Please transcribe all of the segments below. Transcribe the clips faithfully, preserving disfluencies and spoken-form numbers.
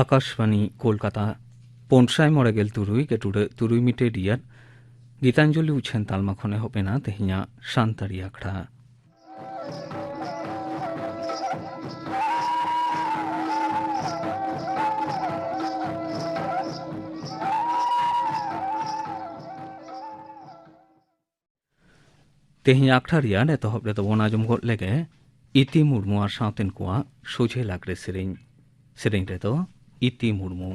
ᱟᱠᱟᱥᱵᱟᱱᱤ ᱠᱳᱞᱠᱟᱛᱟ, ᱯᱩᱱ ᱥᱟᱭ ᱢᱚᱬᱮ ᱜᱮᱞ ᱛᱩᱨᱩᱭ ᱜᱮᱴᱩᱰᱟᱹᱜ ᱛᱩᱨᱩᱭ ᱢᱤᱴᱟᱨ ᱨᱮᱭᱟᱜ ᱜᱤᱛᱟᱧᱡᱚᱞᱤ ᱩᱪᱷᱟᱹᱱ ᱛᱟᱞᱢᱟ ᱠᱷᱚᱱ ᱮᱦᱚᱵ ᱮᱱᱟ ᱛᱮᱦᱮᱧᱟᱜ ᱥᱟᱱᱛᱟᱲᱤ ᱟᱠᱷᱲᱟ᱾ ᱛᱮᱦᱮᱧ ᱟᱠᱷᱲᱟ ᱨᱮᱭᱟᱜ ᱮᱛᱚᱦᱚᱵ ᱨᱮᱫᱚ ᱵᱚᱱ ᱟᱸᱡᱚᱢ ᱜᱚᱫ ᱞᱮᱜᱮ ᱤᱛᱤ ᱢᱩᱨᱢᱩ ᱟᱨ ᱥᱟᱶᱛᱮᱱ ᱠᱚᱣᱟᱜ ᱥᱚᱡᱷᱮ ᱞᱟᱜᱽᱲᱮ ᱥᱮᱨᱮᱧ᱾ ᱥᱮᱨᱮᱧ ᱨᱮᱫᱚ ᱤᱛᱤ ᱢᱩᱨᱢᱩ᱾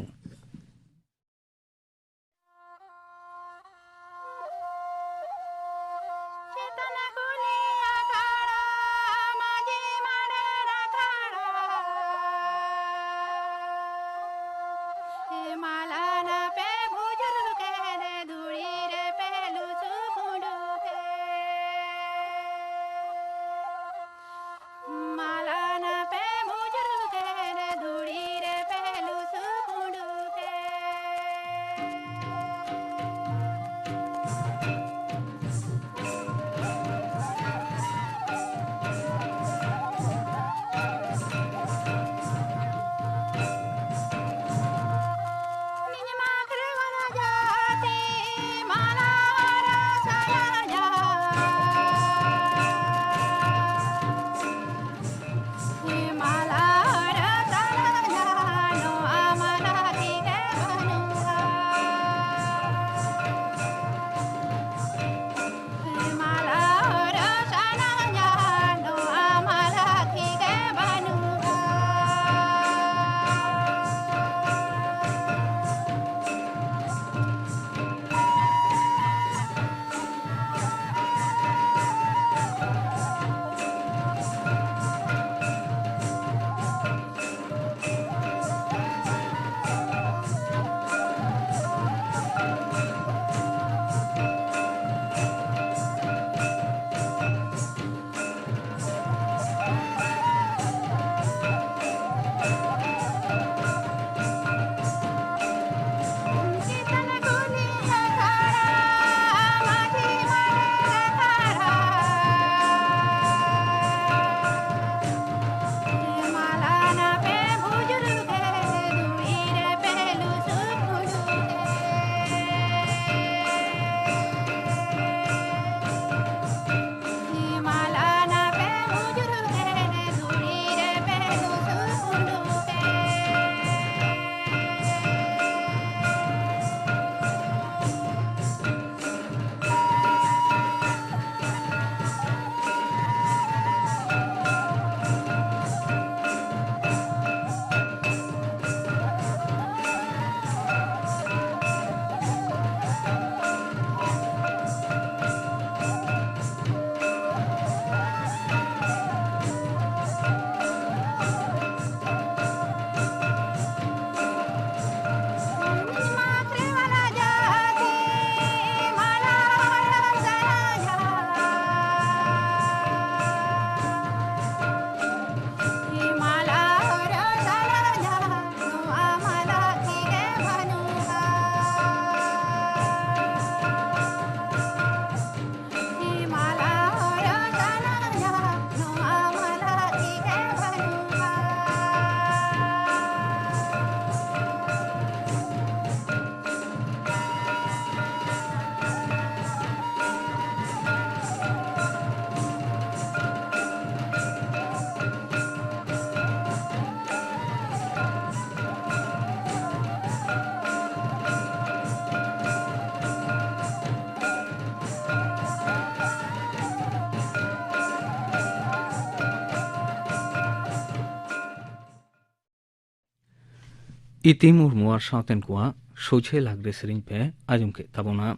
ᱤᱛᱤ ᱢᱩᱨᱢᱩ ᱟᱨ ᱥᱟᱶᱛᱮᱱ ᱠᱚᱣᱟᱜ ᱥᱚᱡᱷᱮ ᱞᱟᱜᱽᱲᱮ ᱥᱮᱨᱮᱧ ᱯᱮ ᱟᱸᱡᱚᱢ ᱠᱮᱫ ᱛᱟᱵᱚᱱᱟ᱾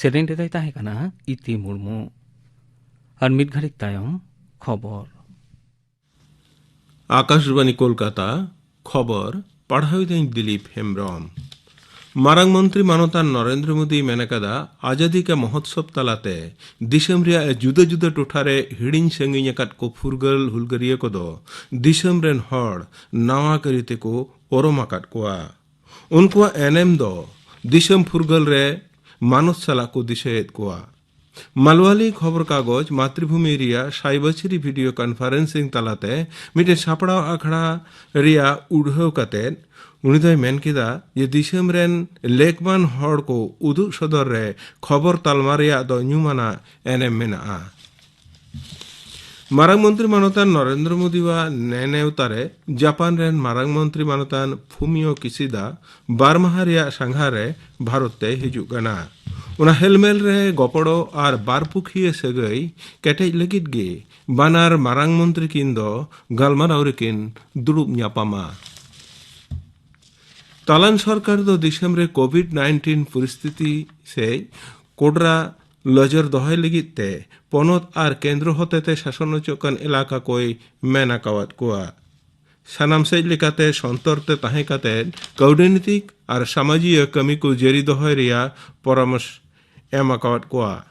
ᱥᱮᱨᱮᱧ ᱨᱮᱫᱚᱭ ᱛᱟᱦᱮᱸ ᱠᱟᱱᱟ ᱤᱛᱤ ᱢᱩᱨᱢᱩ᱾ ᱟᱨ ᱢᱤᱫ ᱜᱷᱟᱹᱲᱤᱡ ᱛᱟᱭᱚᱢ ᱠᱷᱚᱵᱚᱨ᱾ ᱟᱠᱟᱥᱵᱟᱱᱤ ᱠᱳᱞᱠᱟᱛᱟ, ᱠᱷᱚᱵᱚᱨ ᱯᱟᱲᱦᱟᱣᱤᱫᱟᱹᱧ ᱫᱤᱞᱤᱯ ᱦᱮᱢᱵᱨᱚᱢ᱾ ᱢᱟᱨᱟᱝ ᱢᱚᱱᱛᱨᱤ ᱢᱟᱱᱚᱛᱟᱱ ᱱᱚᱨᱮᱱᱫᱨᱚ ᱢᱳᱫᱤᱭ ᱢᱮᱱ ᱟᱠᱟᱫᱟ, ᱟᱡᱟᱫᱤ ᱠᱟ ᱢᱚᱦᱳᱛᱥᱚᱵ ᱛᱟᱞᱟᱛᱮ ᱫᱤᱥᱚᱢ ᱨᱮᱭᱟᱜ ᱡᱩᱫᱟᱹ ᱡᱩᱫᱟᱹ ᱴᱚᱴᱷᱟ ᱨᱮ ᱦᱤᱲᱤᱧ ᱥᱟᱺᱜᱤᱧ ᱟᱠᱟᱫ ᱠᱚ ᱯᱷᱩᱨᱜᱟᱹᱞ ᱦᱩᱞᱜᱟᱹᱨᱤᱭᱟᱹ ᱠᱚᱫᱚ ᱫᱤᱥᱚᱢ ᱨᱮᱱ ᱦᱚᱲ ᱱᱟᱣᱟ ᱠᱟᱹᱨᱤ ᱛᱮᱠᱚ ᱚᱨᱚᱢ ᱟᱠᱟᱫ ᱠᱚᱣᱟ᱾ ᱩᱱᱠᱩᱣᱟᱜ ᱮᱱᱮᱢ ᱫᱚ ᱫᱤᱥᱚᱢ ᱯᱷᱩᱨᱜᱟᱹᱞ ᱨᱮ ᱢᱟᱱᱚᱛ ᱥᱟᱞᱟᱜ ᱠᱚ ᱫᱤᱥᱟᱹᱭᱮᱫ ᱠᱚᱣᱟ᱾ ᱢᱟᱞᱣᱟᱞᱤ ᱠᱷᱚᱵᱚᱨ ᱠᱟᱜᱚᱡᱽ ᱢᱟᱛᱨᱤᱵᱷᱩᱢᱤ ᱨᱮᱭᱟᱜ ᱥᱟᱭᱵᱟᱪᱷᱤᱨᱤ ᱵᱷᱤᱰᱤᱭᱳ ᱠᱚᱱᱯᱷᱟᱨᱮᱱᱥᱤᱝ ᱛᱟᱞᱟᱛᱮ ᱢᱤᱫᱴᱮᱱ ᱥᱟᱯᱲᱟᱣ ᱟᱠᱷᱲᱟ ᱨᱮᱭᱟᱜ ᱩᱰᱷᱟᱹᱣ ᱠᱟᱛᱮ ᱩᱱᱤ ᱫᱚᱭ ᱢᱮᱱ ᱠᱮᱫᱟ ᱡᱮ ᱫᱤᱥᱚᱢ ᱨᱮᱱ ᱞᱮᱠᱵᱟᱱ ᱦᱚᱲ ᱠᱚ ᱩᱫᱩᱜ ᱥᱚᱫᱚᱨ ᱨᱮ ᱠᱷᱚᱵᱚᱨ ᱛᱟᱞᱢᱟ ᱨᱮᱭᱟᱜ ᱫᱚ ᱧᱩᱢᱟᱱᱟᱜ ᱮᱱᱮᱢ ᱢᱮᱱᱟᱜᱼᱟ᱾ ᱢᱟᱨᱟᱝ ᱢᱚᱱᱛᱨᱤ ᱢᱟᱱᱚᱛᱟᱱ ᱱᱚᱨᱮᱱᱫᱨᱚ ᱢᱳᱫᱤᱣᱟᱜ ᱱᱮᱱᱮᱣᱛᱟ ᱨᱮ ᱡᱟᱯᱟᱱ ᱨᱮᱱ ᱢᱟᱨᱟᱝ ᱢᱚᱱᱛᱨᱤ ᱢᱟᱱᱚᱛᱟᱱ ᱯᱷᱩᱢᱤᱭᱳ ᱠᱤᱥᱤᱫᱟ ᱵᱟᱨ ᱢᱟᱦᱟ ᱨᱮᱭᱟᱜ ᱥᱟᱸᱜᱷᱟᱨ ᱨᱮ ᱵᱷᱟᱨᱚᱛ ᱛᱮᱭ ᱦᱤᱡᱩᱜ ᱠᱟᱱᱟ᱾ ᱚᱱᱟ ᱦᱮᱞᱢᱮᱞ ᱨᱮ ᱜᱚᱯᱚᱲᱚ ᱟᱨ ᱵᱟᱨᱯᱩᱠᱷᱤᱭᱟᱹ ᱥᱟᱹᱜᱟᱹᱭ ᱠᱮᱴᱮᱡ ᱞᱟᱹᱜᱤᱫ ᱜᱮ ᱵᱟᱱᱟᱨ ᱢᱟᱨᱟᱝ ᱢᱚᱱᱛᱨᱤ ᱠᱤᱱ ᱫᱚ ᱜᱟᱞᱢᱟᱨᱟᱣ ᱨᱮᱠᱤᱱ ᱫᱩᱲᱩᱵ ᱧᱟᱯᱟᱢᱟ᱾ ᱛᱟᱞᱟᱱ ᱥᱚᱨᱠᱟᱨ ᱫᱚ ᱫᱤᱥᱚᱢ ᱨᱮ ᱠᱳᱵᱷᱤᱰ ᱱᱟᱭᱤᱱᱴᱤᱱ ᱯᱚᱨᱤᱥᱛᱷᱤᱛᱤ ᱥᱮᱡ ᱠᱚᱰᱨᱟ ᱞᱚᱡᱚᱨ ᱫᱚᱦᱚᱭ ᱞᱟᱹᱜᱤᱫ ᱛᱮ ᱯᱚᱱᱚᱛ ᱟᱨ ᱠᱮᱱᱫᱨᱚ ᱦᱚᱛᱮᱛᱮ ᱥᱟᱥᱚᱱ ᱚᱪᱚᱜ ᱠᱟᱱ ᱮᱞᱟᱠᱟ ᱠᱚᱭ ᱢᱮᱱ ᱟᱠᱟᱣᱟᱫ ᱠᱚᱣᱟ᱾ ᱥᱟᱱᱟᱢ ᱥᱮᱡ ᱞᱮᱠᱟᱛᱮ ᱥᱚᱱᱛᱚᱨ ᱛᱮ ᱛᱟᱦᱮᱸ ᱠᱟᱛᱮ ᱠᱟᱹᱣᱰᱤᱱᱤᱛᱤᱠ ᱟᱨ ᱥᱟᱢᱟᱡᱤᱭᱟᱹ ᱠᱟᱹᱢᱤ ᱠᱚ ᱡᱟᱹᱨᱤ ᱫᱚᱦᱚᱭ ᱨᱮᱭᱟᱜ ᱯᱚᱨᱟᱢᱚᱨᱥ ᱮᱢ ᱟᱠᱟᱣᱟᱫ ᱠᱚᱣᱟ᱾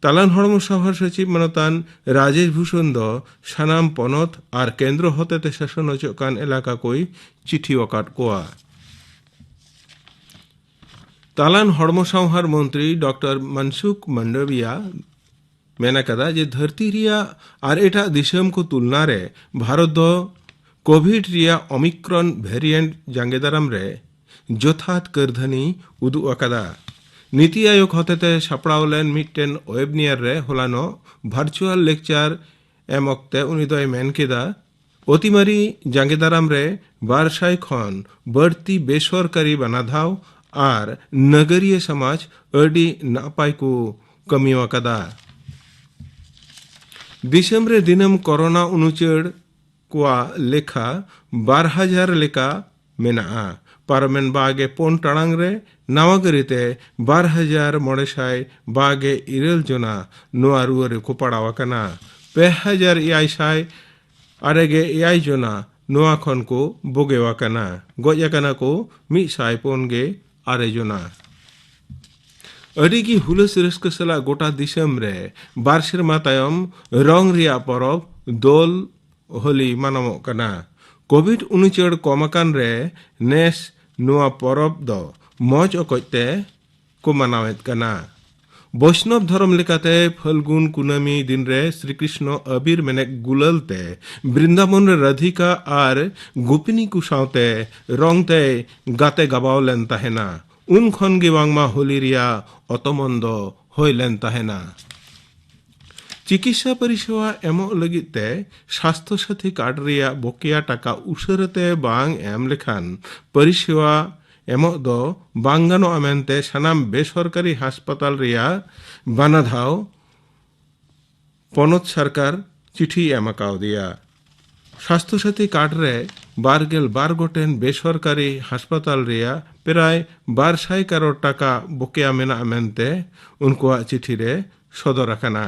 ᱛᱟᱞᱟᱱ ᱦᱚᱲᱢᱚ ᱥᱟᱶᱦᱟ ᱥᱚᱪᱤᱵ ᱢᱟᱱᱚᱛᱟᱱ ᱨᱟᱡᱮᱥ ᱵᱷᱩᱥᱚᱱ ᱫᱚ ᱥᱟᱱᱟᱢ ᱯᱚᱱᱚᱛ ᱟᱨ ᱠᱮᱱᱫᱨᱚ ᱦᱚᱛᱮᱛᱮ ᱥᱟᱥᱚᱱ ᱚᱪᱚᱜ ᱠᱟᱱ ᱮᱞᱟᱠᱟ ᱠᱚᱭ ᱪᱤᱴᱷᱤ ᱟᱠᱟᱫ ᱠᱚᱣᱟ᱾ ᱛᱟᱞᱟᱱ ᱦᱚᱲᱢᱚ ᱥᱟᱶᱦᱟᱨ ᱢᱚᱱᱛᱨᱤ ᱰᱚᱠᱴᱚᱨ ᱢᱟᱱᱥᱩᱠᱷ ᱢᱟᱱᱰᱟᱵᱤᱭᱟ ᱢᱮᱱ ᱟᱠᱟᱫᱟ ᱡᱮ ᱫᱷᱟᱹᱨᱛᱤ ᱨᱮᱭᱟᱜ ᱟᱨ ᱮᱴᱟᱜ ᱫᱤᱥᱚᱢ ᱠᱚ ᱛᱩᱞᱱᱟ ᱨᱮ ᱵᱷᱟᱨᱚᱛ ᱫᱚ ᱠᱳᱵᱷᱤᱰ ᱨᱮᱭᱟᱜ ᱚᱢᱤᱠᱨᱚᱱ ᱵᱷᱮᱨᱤᱭᱮᱱᱴ ᱡᱟᱸᱜᱮ ᱫᱟᱨᱟᱢ ᱨᱮ ᱡᱚᱛᱷᱟᱛ ᱠᱟᱹᱨᱫᱷᱟᱹᱱᱤ ᱩᱫᱩᱜ ᱟᱠᱟᱫᱟ᱾ ᱱᱤᱛᱤ ᱟᱭᱳᱜᱽ ᱦᱚᱛᱮᱛᱮ ᱥᱟᱯᱲᱟᱣ ᱞᱮᱱ ᱢᱤᱫᱴᱮᱱ ᱣᱮᱵᱤᱱᱟᱨ ᱨᱮ ᱦᱚᱞᱟᱱᱚᱜ ᱵᱷᱟᱨᱪᱩᱣᱟᱞ ᱞᱮᱠᱪᱟᱨ ᱮᱢ ᱚᱠᱛᱮ ᱩᱱᱤ ᱫᱚᱭ ᱢᱮᱱ ᱠᱮᱫᱟ, ᱚᱛᱤᱢᱟᱨᱤ ᱡᱟᱸᱜᱮ ᱫᱟᱨᱟᱢ ᱨᱮ ᱵᱟᱨ ᱥᱟᱭ ᱠᱷᱚᱱ ᱵᱟᱹᱲᱛᱤ ᱵᱮᱥᱚᱨᱠᱟᱨᱤ ᱵᱟᱱᱟᱫᱷᱟᱣ ᱟᱨ ᱱᱟᱜᱟᱨᱤᱭᱟᱹ ᱥᱚᱢᱟᱡᱽ ᱟᱹᱰᱤ ᱱᱟᱯᱟᱭ ᱠᱚ ᱠᱟᱹᱢᱤ ᱟᱠᱟᱫᱟ᱾ ᱫᱤᱥᱚᱢ ᱨᱮ ᱫᱤᱱᱟᱹᱢ ᱠᱚᱨᱳᱱᱟ ᱩᱱᱩᱪᱟᱹᱲ ᱠᱚᱣᱟᱜ ᱞᱮᱠᱷᱟ ᱵᱟᱨ ᱦᱟᱡᱟᱨ ᱞᱮᱠᱟ ᱢᱮᱱᱟᱜᱼᱟ᱾ ᱯᱟᱨᱚᱢᱮᱱ ᱵᱟᱜᱮ ᱯᱩᱱ ᱴᱟᱲᱟᱝ ᱨᱮ ᱱᱟᱣᱟ ᱜᱟᱹᱨᱤᱛᱮ ᱵᱟᱨ ᱦᱟᱡᱟᱨ ᱢᱚᱬᱮ ᱥᱟᱭ ᱵᱟᱜᱮ ᱤᱨᱟᱹᱞ ᱡᱚᱱᱟ ᱱᱚᱣᱟ ᱨᱩᱣᱟᱹ ᱨᱮᱠᱚ ᱯᱟᱲᱟᱣ ᱟᱠᱟᱱᱟ᱾ ᱯᱮ ᱦᱟᱡᱟᱨ ᱮᱭᱟᱭ ᱥᱟᱭ ᱟᱨᱮ ᱜᱮ ᱮᱭᱟᱭ ᱡᱚᱱᱟ ᱱᱚᱣᱟ ᱠᱷᱚᱱ ᱠᱚ ᱵᱩᱜᱤᱣ ᱟᱠᱟᱱᱟ᱾ ᱜᱚᱡ ᱟᱠᱟᱱᱟ ᱠᱚ ᱢᱤᱫ ᱥᱟᱭ ᱯᱩᱱ ᱜᱮ ᱟᱨᱮ ᱡᱚᱱᱟ᱾ ᱟᱹᱰᱤ ᱜᱮ ᱦᱩᱞᱟᱹᱥ ᱨᱟᱹᱥᱠᱟᱹ ᱥᱟᱞᱟᱜ ᱜᱚᱴᱟ ᱫᱤᱥᱚᱢ ᱨᱮ ᱵᱟᱨ ᱥᱮᱨᱢᱟ ᱛᱟᱭᱚᱢ ᱨᱚᱝ ᱨᱮᱭᱟᱜ ᱯᱚᱨᱚᱵᱽ ᱫᱳᱞ ᱦᱳᱞᱤ ᱢᱟᱱᱟᱣᱚᱜ ᱠᱟᱱᱟ᱾ ᱠᱳᱵᱷᱤᱰ ᱩᱱᱩᱪᱟᱹᱲ ᱠᱚᱢ ᱟᱠᱟᱱ ᱨᱮ ᱱᱮᱥ ᱱᱚᱣᱟ ᱯᱚᱨᱚᱵᱽ ᱫᱚ ᱢᱚᱡᱽ ᱚᱠᱚᱡ ᱛᱮ ᱠᱚ ᱢᱟᱱᱟᱣᱮᱫ ᱠᱟᱱᱟ᱾ ᱵᱳᱭᱥᱱᱚᱵ ᱫᱷᱚᱨᱚᱢ ᱞᱮᱠᱟᱛᱮ ᱯᱷᱟᱹᱞᱜᱩᱱ ᱠᱩᱱᱟᱹᱢᱤ ᱫᱤᱱ ᱨᱮ ᱥᱨᱤ ᱠᱨᱤᱥᱱᱚ ᱟᱵᱤᱨ ᱢᱮᱱᱮᱠ ᱜᱩᱞᱟᱹᱞ ᱛᱮ ᱵᱨᱤᱱᱫᱟᱵᱚᱱ ᱨᱮ ᱨᱟᱫᱷᱤᱠᱟ ᱟᱨ ᱜᱳᱯᱤᱱᱤ ᱠᱚ ᱥᱟᱶᱛᱮ ᱨᱚᱝ ᱛᱮᱭ ᱜᱟᱛᱮ ᱜᱟᱵᱟᱣ ᱞᱮᱱ ᱛᱟᱦᱮᱱᱟ᱾ ᱩᱱ ᱠᱷᱚᱱ ᱜᱮ ᱵᱟᱝᱢᱟ ᱦᱳᱞᱤ ᱨᱮᱭᱟᱜ ᱚᱛᱚᱢᱚᱱ ᱫᱚ ᱦᱩᱭ ᱞᱮᱱ ᱛᱟᱦᱮᱱᱟ᱾ ᱪᱤᱠᱤᱛᱥᱟ ᱯᱚᱨᱤᱥᱮᱵᱟ ᱮᱢᱚᱜ ᱞᱟᱹᱜᱤᱫ ᱛᱮ ᱥᱟᱥᱛᱷᱚ ᱥᱟᱛᱷᱤ ᱠᱟᱨᱰ ᱨᱮᱭᱟᱜ ᱵᱚᱠᱮᱭᱟ ᱴᱟᱠᱟ ᱩᱥᱟᱹᱨᱟ ᱛᱮ ᱵᱟᱝ ᱮᱢ ᱞᱮᱠᱷᱟᱱ ᱯᱚᱨᱤᱥᱮᱵᱟ ᱮᱢᱚᱜ ᱫᱚ ᱵᱟᱝ ᱜᱟᱱᱚᱜᱼᱟ ᱢᱮᱱᱛᱮ ᱥᱟᱱᱟᱢ ᱵᱮᱥᱚᱨᱠᱟᱨᱤ ᱦᱟᱥᱯᱟᱛᱟᱞ ᱨᱮᱭᱟᱜ ᱵᱟᱱᱟ ᱫᱷᱟᱣ ᱯᱚᱱᱚᱛ ᱥᱚᱨᱠᱟᱨ ᱪᱤᱴᱷᱤᱭ ᱮᱢ ᱟᱠᱟᱣᱫᱮᱭᱟ᱾ ᱥᱟᱥᱛᱷᱚ ᱥᱟᱛᱷᱤ ᱠᱟᱨᱰ ᱨᱮ ᱵᱟᱨ ᱜᱮᱞ ᱵᱟᱨ ᱜᱚᱴᱮᱱ ᱵᱮᱥᱚᱨᱠᱟᱨᱤ ᱦᱟᱥᱯᱟᱛᱟᱞ ᱨᱮᱭᱟᱜ ᱯᱨᱟᱭ ᱵᱟᱨ ᱥᱟᱭ ᱠᱟᱨᱳᱲ ᱴᱟᱠᱟ ᱵᱚᱠᱮᱭᱟ ᱢᱮᱱᱟᱜᱼᱟ ᱢᱮᱱᱛᱮ ᱩᱱᱠᱩᱣᱟᱜ ᱪᱤᱴᱷᱤ ᱨᱮ ᱥᱚᱫᱚᱨ ᱟᱠᱟᱱᱟ᱾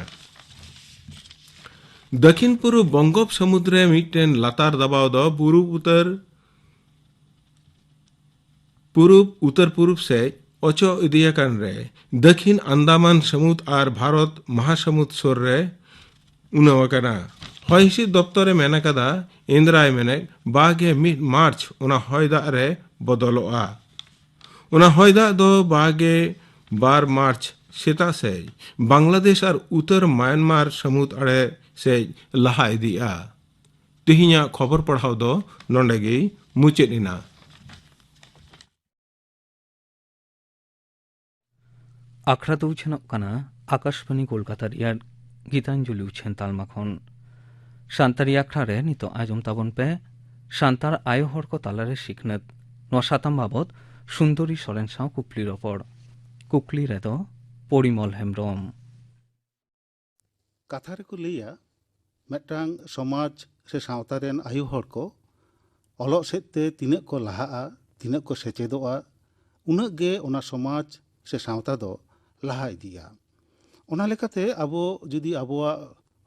ᱫᱟᱹᱠᱷᱤᱱ ᱯᱩᱨᱩᱵ ᱵᱚᱝᱜᱳᱯ ᱥᱟᱹᱢᱩᱫ ᱨᱮ ᱢᱤᱫᱴᱮᱱ ᱞᱟᱛᱟᱨ ᱫᱟᱵᱟᱣ ᱫᱚ ᱯᱩᱨᱩᱵ ᱩᱛᱟᱹᱨ ᱯᱩᱨᱩᱵ ᱩᱛᱟᱹᱨ ᱯᱩᱨᱩᱵ ᱥᱮᱡ ᱚᱪᱚᱜ ᱤᱫᱤᱭᱟᱠᱟᱱ ᱨᱮ ᱫᱟᱹᱠᱷᱤᱱ ᱟᱱᱫᱟᱢᱟᱱ ᱥᱟᱹᱢᱩᱫ ᱟᱨ ᱵᱷᱟᱨᱚᱛ ᱢᱟᱦᱟᱥᱟᱹᱢᱩᱫ ᱥᱩᱨ ᱨᱮ ᱩᱱᱟᱹᱣ ᱟᱠᱟᱱᱟ᱾ ᱦᱚᱭ ᱦᱤᱸᱥᱤᱫ ᱫᱚᱯᱛᱚᱨ ᱮ ᱢᱮᱱ ᱟᱠᱟᱫᱟ, ᱮᱱᱫᱨᱟᱭ ᱢᱮᱱᱮᱫ ᱵᱟᱜᱮ ᱢᱤᱫ ᱢᱟᱨᱪ ᱚᱱᱟ ᱦᱚᱭ ᱫᱟᱜ ᱨᱮ ᱵᱚᱫᱚᱞᱚᱜᱼᱟ᱾ ᱚᱱᱟ ᱦᱚᱭ ᱫᱟᱜ ᱫᱚ ᱵᱟᱜᱮ ᱵᱟᱨ ᱢᱟᱨᱪ ᱥᱮᱛᱟᱜ ᱥᱮᱡ ᱵᱟᱝᱞᱟᱫᱮᱥ ᱟᱨ ᱩᱛᱟᱹᱨ ᱢᱟᱭᱟᱱᱢᱟᱨ ᱥᱟᱹᱢᱩᱫ ᱟᱲᱮ ᱥᱮᱡ ᱞᱟᱦᱟ ᱤᱫᱤᱜᱼᱟ᱾ ᱛᱮᱦᱮᱧᱟᱜ ᱠᱷᱚᱵᱚᱨ ᱯᱟᱲᱦᱟᱣ ᱫᱚ ᱱᱚᱰᱮ ᱜᱮ ᱢᱩᱪᱟᱹᱫ ᱮᱱᱟ᱾ ᱟᱠᱷᱲᱟ ᱫᱚ ᱩᱪᱷᱟᱹᱱᱚᱜ ᱠᱟᱱᱟ ᱟᱠᱟᱥᱵᱟᱱᱤ ᱠᱳᱞᱠᱟᱛᱟ ᱨᱮᱭᱟᱜ ᱜᱤᱛᱟᱧᱡᱚᱞᱤ ᱩᱪᱷᱟᱹᱱ ᱛᱟᱞᱢᱟ ᱠᱷᱚᱱ᱾ ᱥᱟᱱᱛᱟᱲᱤ ᱟᱠᱷᱲᱟ ᱨᱮ ᱱᱤᱛᱚᱜ ᱟᱸᱡᱚᱢ ᱛᱟᱵᱚᱱ ᱯᱮ ᱥᱟᱱᱛᱟᱲ ᱟᱭᱳ ᱦᱚᱲ ᱠᱚ ᱛᱟᱞᱟᱨᱮ ᱥᱤᱠᱷᱱᱟᱹᱛ᱾ ᱱᱚᱣᱟ ᱥᱟᱛᱟᱢ ᱵᱟᱵᱚᱛ ᱥᱩᱱᱫᱚᱨᱤ ᱥᱚᱨᱮᱱ ᱥᱟᱶ ᱠᱩᱠᱞᱤ ᱨᱚᱯᱚᱲ᱾ ᱠᱩᱠᱞᱤ ᱨᱮᱫᱚ ᱯᱚᱨᱤᱢᱚᱞ ᱦᱮᱢᱵᱨᱚᱢ᱾ ᱠᱟᱛᱷᱟ ᱨᱮᱠᱚ ᱞᱟᱹᱭᱟ, ᱢᱤᱫᱴᱟᱝ ᱥᱚᱢᱟᱡᱽ ᱥᱮ ᱥᱟᱶᱛᱟ ᱨᱮᱱ ᱟᱭᱳ ᱦᱚᱲ ᱠᱚ ᱚᱞᱚᱜ ᱥᱮᱫ ᱛᱮ ᱛᱤᱱᱟᱹᱜ ᱠᱚ ᱞᱟᱦᱟᱜᱼᱟ, ᱛᱤᱱᱟᱹᱜ ᱠᱚ ᱥᱮᱪᱮᱫᱚᱜᱼᱟ, ᱩᱱᱟᱹᱜ ᱜᱮ ᱚᱱᱟ ᱥᱚᱢᱟᱡᱽ ᱥᱮ ᱥᱟᱶᱛᱟ ᱫᱚ ᱞᱟᱦᱟ ᱤᱫᱤᱜᱼᱟ᱾ ᱚᱱᱟ ᱞᱮᱠᱟᱛᱮ ᱟᱵᱚ ᱡᱩᱫᱤ ᱟᱵᱚᱣᱟᱜ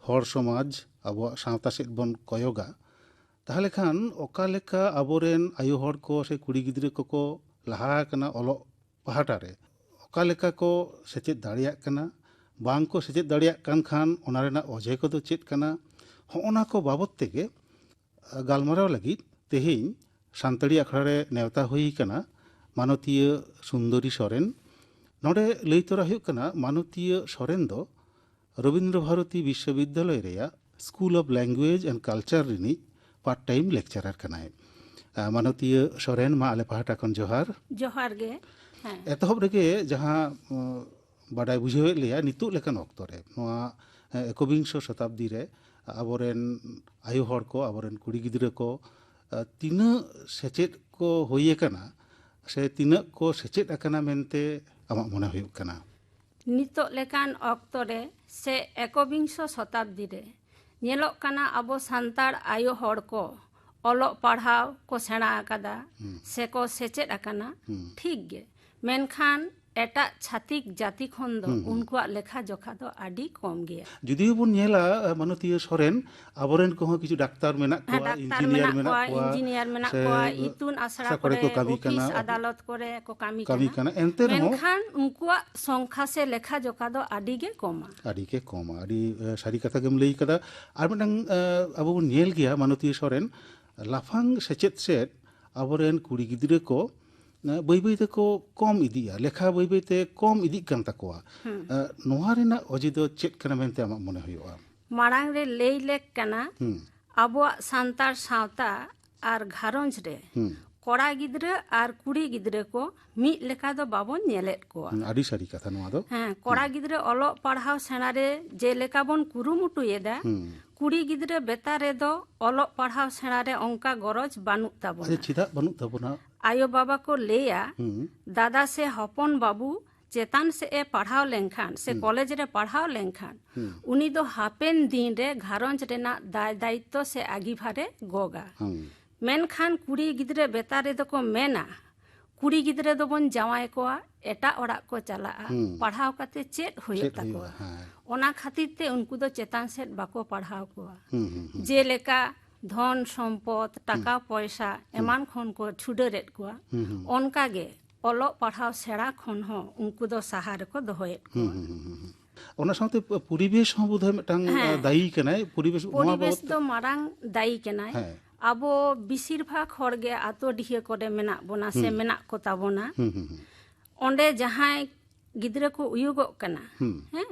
ᱦᱚᱲ ᱥᱚᱢᱟᱡᱽ, ᱟᱵᱚᱣᱟᱜ ᱥᱟᱶᱛᱟ ᱥᱮᱫ ᱵᱚᱱ ᱠᱚᱭᱚᱜᱟ, ᱛᱟᱦᱚᱞᱮ ᱠᱷᱟᱱ ᱚᱠᱟ ᱞᱮᱠᱟ ᱟᱵᱚᱨᱮᱱ ᱟᱭᱳ ᱦᱚᱲ ᱠᱚ ᱥᱮ ᱠᱩᱲᱤ ᱜᱤᱫᱽᱨᱟᱹ ᱠᱚᱠᱚ ᱞᱟᱦᱟ ᱟᱠᱟᱱᱟ ᱚᱞᱚᱜ ᱯᱟᱦᱴᱟ ᱨᱮ, ᱚᱠᱟ ᱞᱮᱠᱟ ᱠᱚ ᱥᱮᱪᱮᱫ ᱫᱟᱲᱮᱭᱟᱜ ᱠᱟᱱᱟ, ᱵᱟᱝ ᱠᱚ ᱥᱮᱪᱮᱫ ᱫᱟᱲᱮᱭᱟᱜ ᱠᱟᱱ ᱠᱷᱟᱱ ᱚᱱᱟ ᱨᱮᱱᱟᱜ ᱚᱡᱮ ᱠᱚᱫᱚ ᱪᱮᱫ ᱠᱟᱱᱟ, ᱦᱚᱸᱜᱼᱚ ᱱᱟ ᱠᱚ ᱵᱟᱵᱚᱛ ᱛᱮᱜᱮ ᱜᱟᱞᱢᱟᱨᱟᱣ ᱞᱟᱹᱜᱤᱫ ᱛᱮᱦᱮᱧ ᱥᱟᱱᱛᱟᱲᱤ ᱟᱠᱷᱲᱟ ᱨᱮ ᱱᱮᱣᱛᱟ ᱦᱩᱭ ᱟᱠᱟᱱᱟ ᱢᱟᱱᱚᱛᱤᱭᱟᱹ ᱥᱩᱱᱫᱚᱨᱤ ᱥᱚᱨᱮᱱ᱾ ᱱᱚᱰᱮ ᱞᱟᱹᱭ ᱛᱚᱨᱟ ᱦᱩᱭᱩᱜ ᱠᱟᱱᱟ, ᱢᱟᱱᱚᱛᱤᱭᱟᱹ ᱥᱚᱨᱮᱱ ᱫᱚ ᱨᱚᱵᱤᱱᱫᱨᱚ ᱵᱷᱟᱨᱚᱛᱤ ᱵᱤᱥᱥᱚᱵᱤᱫᱽᱫᱟᱞᱚᱭ ᱨᱮᱭᱟᱜ School of Language and Culture ᱨᱤᱱᱤᱡ ᱯᱟᱨᱴ ᱴᱟᱭᱤᱢ ᱞᱮᱠᱪᱟᱨᱟᱨ ᱠᱟᱱᱟᱭ᱾ ᱟᱨ ᱢᱟᱱᱚᱛᱤᱭᱟᱹ ᱥᱚᱨᱮᱱ, ᱢᱟ ᱟᱞᱮ ᱯᱟᱦᱴᱟ ᱠᱷᱚᱱ ᱡᱚᱦᱟᱨ᱾ ᱡᱚᱦᱟᱨ ᱜᱮ᱾ ᱦᱮᱸ᱾ ᱮᱛᱚᱦᱚᱵ ᱨᱮᱜᱮ ᱡᱟᱦᱟᱸ, ᱩᱸ, ᱵᱟᱰᱟᱭ ᱵᱩᱡᱷᱟᱹᱣᱮᱫ ᱞᱮᱭᱟ, ᱱᱤᱛᱚᱜ ᱞᱮᱠᱟᱱ ᱚᱠᱛᱚ ᱨᱮ, ᱱᱚᱣᱟ, ᱮ, ᱮᱠᱚᱵᱤᱝᱥᱚ ᱥᱚᱛᱟᱵᱫᱤ ᱨᱮ ᱟᱵᱚᱨᱮᱱ ᱟᱭᱳ ᱦᱚᱲ ᱠᱚ, ᱟᱵᱚᱨᱮᱱ ᱠᱩᱲᱤ ᱜᱤᱫᱽᱨᱟᱹ ᱠᱚ, ᱮ, ᱛᱤᱱᱟᱹᱜ ᱥᱮᱪᱮᱫ ᱠᱚ ᱦᱩᱭ ᱟᱠᱟᱱᱟ ᱥᱮ ᱛᱤᱱᱟᱹᱜ ᱠᱚ ᱥᱮᱪᱮᱫ ᱟᱠᱟᱱᱟ ᱢᱮᱱᱛᱮ ᱟᱢᱟᱜ ᱢᱚᱱᱮ ᱦᱩᱭᱩᱜ ᱠᱟᱱᱟ? ᱱᱤᱛᱚᱜ ᱞᱮᱠᱟᱱ ᱚᱠᱛᱚ ᱨᱮ ᱥᱮ ᱮᱠᱚᱵᱤᱝᱥᱚ ᱥᱚᱛᱟᱵᱫᱤ ᱨᱮ ᱧᱮᱞᱚᱜ ᱠᱟᱱᱟ, ᱟᱵᱚ ᱥᱟᱱᱛᱟᱲ ᱟᱭᱳ ᱦᱚᱲ ᱠᱚ ᱚᱞᱚᱜ ᱯᱟᱲᱦᱟᱣ ᱠᱚ ᱥᱮᱬᱟ ᱟᱠᱟᱫᱟ, ᱦᱩᱸ᱾ ᱥᱮᱠᱚ ᱥᱮᱪᱮᱫ ᱟᱠᱟᱱᱟ, ᱦᱩᱸ᱾ ᱴᱷᱤᱠ ᱜᱮ, ᱢᱮᱱᱠᱷᱟᱱ ᱮᱴᱟᱜ ᱪᱷᱟᱹᱛᱤᱠ ᱡᱟᱹᱛᱤ ᱠᱷᱚᱱ ᱫᱚ ᱦᱩᱸ, ᱦᱩᱸ᱾ ᱩᱱᱠᱩᱣᱟᱜ ᱞᱮᱠᱷᱟ ᱡᱚᱠᱷᱟ ᱫᱚ ᱟᱹᱰᱤ ᱠᱚᱢ ᱜᱮᱭᱟ᱾ ᱡᱩᱫᱤ ᱵᱚᱱ ᱧᱮᱞᱟ, ᱮ, ᱢᱟᱱᱚᱛᱤᱭᱟᱹ ᱥᱚᱨᱮᱱ, ᱟᱵᱚᱨᱮᱱ ᱠᱚᱦᱚᱸ ᱠᱤᱪᱷᱩ ᱰᱟᱠᱛᱟᱨ ᱢᱮᱱᱟᱜ ᱦᱮᱸ, ᱠᱚᱣᱟ, ᱰᱟᱠᱛᱟᱨ ᱤᱧᱡᱤᱱᱤᱭᱟᱨ ᱢᱮᱱᱟᱜ ᱢᱮᱱᱟᱜ ᱠᱚᱣᱟ, ᱠᱚᱣᱟ, ᱤᱧᱡᱤᱱᱤᱭᱟᱨ ᱢᱮᱱᱟᱜ ᱥᱮ ᱠᱚᱣᱟ, ᱤᱛᱩᱱ ᱟᱥᱲᱟ ᱟᱥᱲᱟ ᱠᱚᱨᱮ ᱠᱚᱨᱮ, ᱠᱚ ᱠᱟᱹᱢᱤ ᱚᱯᱷᱤᱥ ᱠᱟᱱᱟ, ᱟᱫᱟᱞᱚᱛ ᱠᱚᱨᱮ ᱠᱚ ᱠᱟᱹᱢᱤ ᱠᱟᱹᱢᱤ ᱠᱟᱱᱟ᱾ ᱠᱟᱱᱟ᱾ ᱮᱱᱛᱮ ᱨᱮᱦᱚᱸ ᱢᱮᱱᱠᱷᱟᱱ ᱩᱱᱠᱩᱣᱟᱜ ᱥᱚᱝᱠᱷᱟ ᱥᱮ ᱞᱮᱠᱷᱟ ᱡᱚᱠᱷᱟ ᱫᱚ ᱟᱹᱰᱤ ᱜᱮ ᱠᱚᱢᱟ᱾ ᱟᱹᱰᱤ ᱜᱮ ᱠᱚᱢᱟ, ᱟᱹᱰᱤ, ᱮ, ᱥᱟᱹᱨᱤ ᱠᱟᱛᱷᱟ ᱜᱮᱢ ᱞᱟᱹᱭ ᱠᱟᱫᱟ᱾ ᱟᱨ ᱢᱤᱫᱴᱟᱝ, ᱮ, ᱟᱵᱚ ᱵᱚᱱ ᱧᱮᱞ ᱜᱮᱭᱟ, ᱢᱟᱱᱚᱛᱤᱭᱟᱹ ᱥᱚᱨᱮᱱ, ᱞᱟᱯᱷᱟᱝ ᱥᱮᱪᱮᱫ ᱥᱮᱫ ᱟᱵᱚᱨᱮᱱ ᱠᱩᱲᱤ ᱜᱤᱫᱽᱨᱟᱹ ᱠᱚ, ᱮ, ᱵᱟᱹᱭ ᱵᱟᱹᱭ ᱛᱮᱠᱚ ᱠᱚᱢ ᱤᱫᱤᱜᱼᱟ, ᱞᱮᱠᱷᱟ ᱵᱟᱹᱭ ᱵᱟᱹᱭ ᱛᱮ ᱠᱚᱢ ᱤᱫᱤᱜ ᱠᱟᱱ ᱛᱟᱠᱚᱣᱟ᱾ ᱦᱩᱸ᱾ ᱮ, ᱱᱚᱣᱟ ᱨᱮᱱᱟᱜ ᱚᱡᱮ ᱫᱚ ᱪᱮᱫ ᱠᱟᱱᱟ ᱢᱮᱱᱛᱮ ᱟᱢᱟᱜ ᱢᱚᱱᱮ ᱦᱩᱭᱩᱜᱼᱟ? ᱢᱟᱲᱟᱝ ᱨᱮ ᱞᱟᱹᱭ ᱞᱮᱠ ᱠᱟᱱᱟ, ᱦᱩᱸ᱾ ᱟᱵᱚᱣᱟᱜ ᱥᱟᱱᱛᱟᱲ ᱥᱟᱶᱛᱟ ᱟᱨ ᱜᱷᱟᱨᱚᱸᱡᱽ ᱨᱮ ᱦᱩᱸ᱾ ᱠᱚᱲᱟ ᱜᱤᱫᱽᱨᱟᱹ ᱟᱨ ᱠᱩᱲᱤ ᱜᱤᱫᱽᱨᱟᱹ ᱠᱚ ᱢᱤᱫ ᱞᱮᱠᱟ ᱫᱚ ᱵᱟᱵᱚᱱ ᱧᱮᱞᱮᱫ ᱠᱚᱣᱟ᱾ ᱦᱩᱸ, ᱟᱹᱰᱤ ᱥᱟᱹᱨᱤ ᱠᱟᱛᱷᱟ ᱱᱚᱣᱟ ᱫᱚ᱾ ᱦᱮᱸ, ᱠᱚᱲᱟ ᱦᱩᱸ᱾ ᱜᱤᱫᱽᱨᱟᱹ ᱚᱞᱚᱜ ᱯᱟᱲᱦᱟᱣ ᱥᱮᱬᱟ ᱨᱮ ᱡᱮᱞᱮᱠᱟ ᱵᱚᱱ ᱠᱩᱨᱩᱢᱩᱴᱩᱭᱮᱫᱟ, ᱦᱩᱸ᱾ ᱠᱩᱲᱤ ᱜᱤᱫᱽᱨᱟᱹ ᱵᱮᱛᱟ ᱨᱮᱫᱚ ᱚᱞᱚᱜ ᱯᱟᱲᱦᱟᱣ ᱥᱮᱬᱟ ᱨᱮ ᱚᱱᱠᱟ ᱜᱚᱨᱚᱡᱽ ᱵᱟᱹᱱᱩᱜ ᱛᱟᱵᱚᱱᱟ᱾ ᱟᱪᱪᱷᱟ, ᱪᱮᱫᱟᱜ ᱵᱟᱹᱱᱩᱜ ᱛᱟᱵᱚᱱᱟ? ᱟᱭᱳ ᱵᱟᱵᱟ ᱠᱚ ᱞᱟᱹᱭᱟ, ᱦᱩᱸ᱾ ᱫᱟᱫᱟ ᱥᱮ ᱦᱚᱯᱚᱱ ᱵᱟᱹᱵᱩ ᱪᱮᱛᱟᱱ ᱥᱮᱫ ᱮ ᱯᱟᱲᱦᱟᱣ ᱞᱮᱱᱠᱷᱟᱱ ᱥᱮ ᱦᱩᱸ᱾ ᱠᱚᱞᱮᱡᱽ ᱨᱮ ᱯᱟᱲᱦᱟᱣ ᱞᱮᱱᱠᱷᱟᱱ ᱦᱩᱸ᱾ ᱩᱱᱤ ᱫᱚ ᱦᱟᱯᱮᱱ ᱫᱤᱱ ᱨᱮ ᱜᱷᱟᱨᱚᱸᱡᱽ ᱨᱮᱱᱟᱜ ᱫᱟᱭ ᱫᱟᱭᱤᱛᱛᱚ ᱥᱮ ᱟᱹᱜᱤᱵᱷᱟᱨᱮ ᱜᱚᱜᱟ᱾ ᱦᱩᱸ᱾ ᱢᱮᱱᱠᱷᱟᱱ ᱠᱩᱲᱤ ᱜᱤᱫᱽᱨᱟᱹ ᱵᱮᱛᱟ ᱨᱮᱫᱚ ᱠᱚ ᱢᱮᱱᱟ, ᱠᱩᱲᱤ ᱜᱤᱫᱽᱨᱟᱹ ᱫᱚᱵᱚᱱ ᱡᱟᱶᱟᱭ ᱠᱚᱣᱟ, ᱮᱴᱟᱜ ᱚᱲᱟᱜ ᱠᱚ ᱪᱟᱞᱟᱜᱼᱟ, ᱦᱩᱸ᱾ ᱯᱟᱲᱦᱟᱣ ᱠᱟᱛᱮ ᱪᱮᱫ ᱦᱩᱭᱩᱜ ᱪᱮᱫ ᱛᱟᱠᱚᱣᱟ? ᱦᱩᱭᱩᱜᱼᱟ? ᱦᱮᱸ᱾ ᱚᱱᱟ ᱠᱷᱟᱹᱛᱤᱨ ᱛᱮ ᱩᱱᱠᱩ ᱫᱚ ᱪᱮᱛᱟᱱ ᱥᱮᱫ ᱵᱟᱠᱚ ᱯᱟᱲᱦᱟᱣ ᱠᱚᱣᱟ᱾ ᱦᱩᱸ, ᱦᱩᱸ, ᱦᱩᱸ᱾ ᱡᱮᱞᱮᱠᱟ ᱫᱷᱚᱱ ᱥᱚᱢᱯᱚᱫ, ᱴᱟᱠᱟ ᱯᱚᱭᱥᱟ ᱮᱢᱟᱱ ᱠᱷᱚᱱ ᱠᱚ ᱪᱷᱩᱰᱟᱹᱨᱮᱫ ᱠᱚᱣᱟ᱾ ᱦᱩᱸ, ᱦᱩᱸ᱾ ᱚᱱᱠᱟ ᱜᱮ ᱚᱞᱚᱜ ᱯᱟᱲᱦᱟᱣ ᱥᱮᱬᱟ ᱠᱷᱚᱱ ᱦᱚᱸ ᱩᱱᱠᱩ ᱫᱚ ᱥᱟᱦᱟ ᱨᱮᱠᱚ ᱫᱚᱦᱚᱭᱮᱫ ᱦᱩᱸ, ᱠᱚᱣᱟ᱾ ᱦᱩᱸ, ᱦᱩᱸ, ᱦᱩᱸ᱾ ᱚᱱᱟ ᱥᱟᱶᱛᱮ ᱯᱚ-, ᱯᱚᱨᱤᱵᱮᱥ ᱦᱚᱸ ᱵᱳᱫᱷᱚᱭ ᱢᱤᱫᱴᱟᱝ ᱦᱮᱸ᱾ ᱟ, ᱫᱟᱭᱤ ᱠᱟᱱᱟᱭ᱾ ᱯᱚᱨᱤᱵᱮᱥ, ᱱᱚᱣᱟ ᱯᱚᱨᱤᱵᱮᱥ ᱵᱟᱵᱚᱫ ᱛᱮ ᱫᱚ ᱢᱟᱨᱟᱝ ᱫᱟᱭᱤ ᱠᱟᱱᱟᱭ᱾ ᱦᱮᱸ᱾ ᱟᱵᱚ ᱵᱮᱥᱤᱨ ᱵᱷᱟᱜᱽ ᱦᱚᱲ ᱜᱮ ᱟᱛᱳ ᱰᱤᱦᱟᱹ ᱠᱚᱨᱮ ᱢᱮᱱᱟᱜ ᱵᱚᱱᱟ ᱥᱮ ᱦᱩᱸ᱾ ᱢᱮᱱᱟᱜ ᱠᱚ ᱛᱟᱵᱚᱱᱟ᱾ ᱦᱩᱸ, ᱦᱩᱸ, ᱦᱩᱸ᱾ ᱚᱸᱰᱮ ᱡᱟᱦᱟᱸᱭ ᱜᱤᱫᱽᱨᱟᱹ ᱠᱚ ᱩᱭᱩᱜᱚᱜ ᱠᱟᱱᱟ, ᱦᱩᱸ᱾ ᱦᱮᱸ,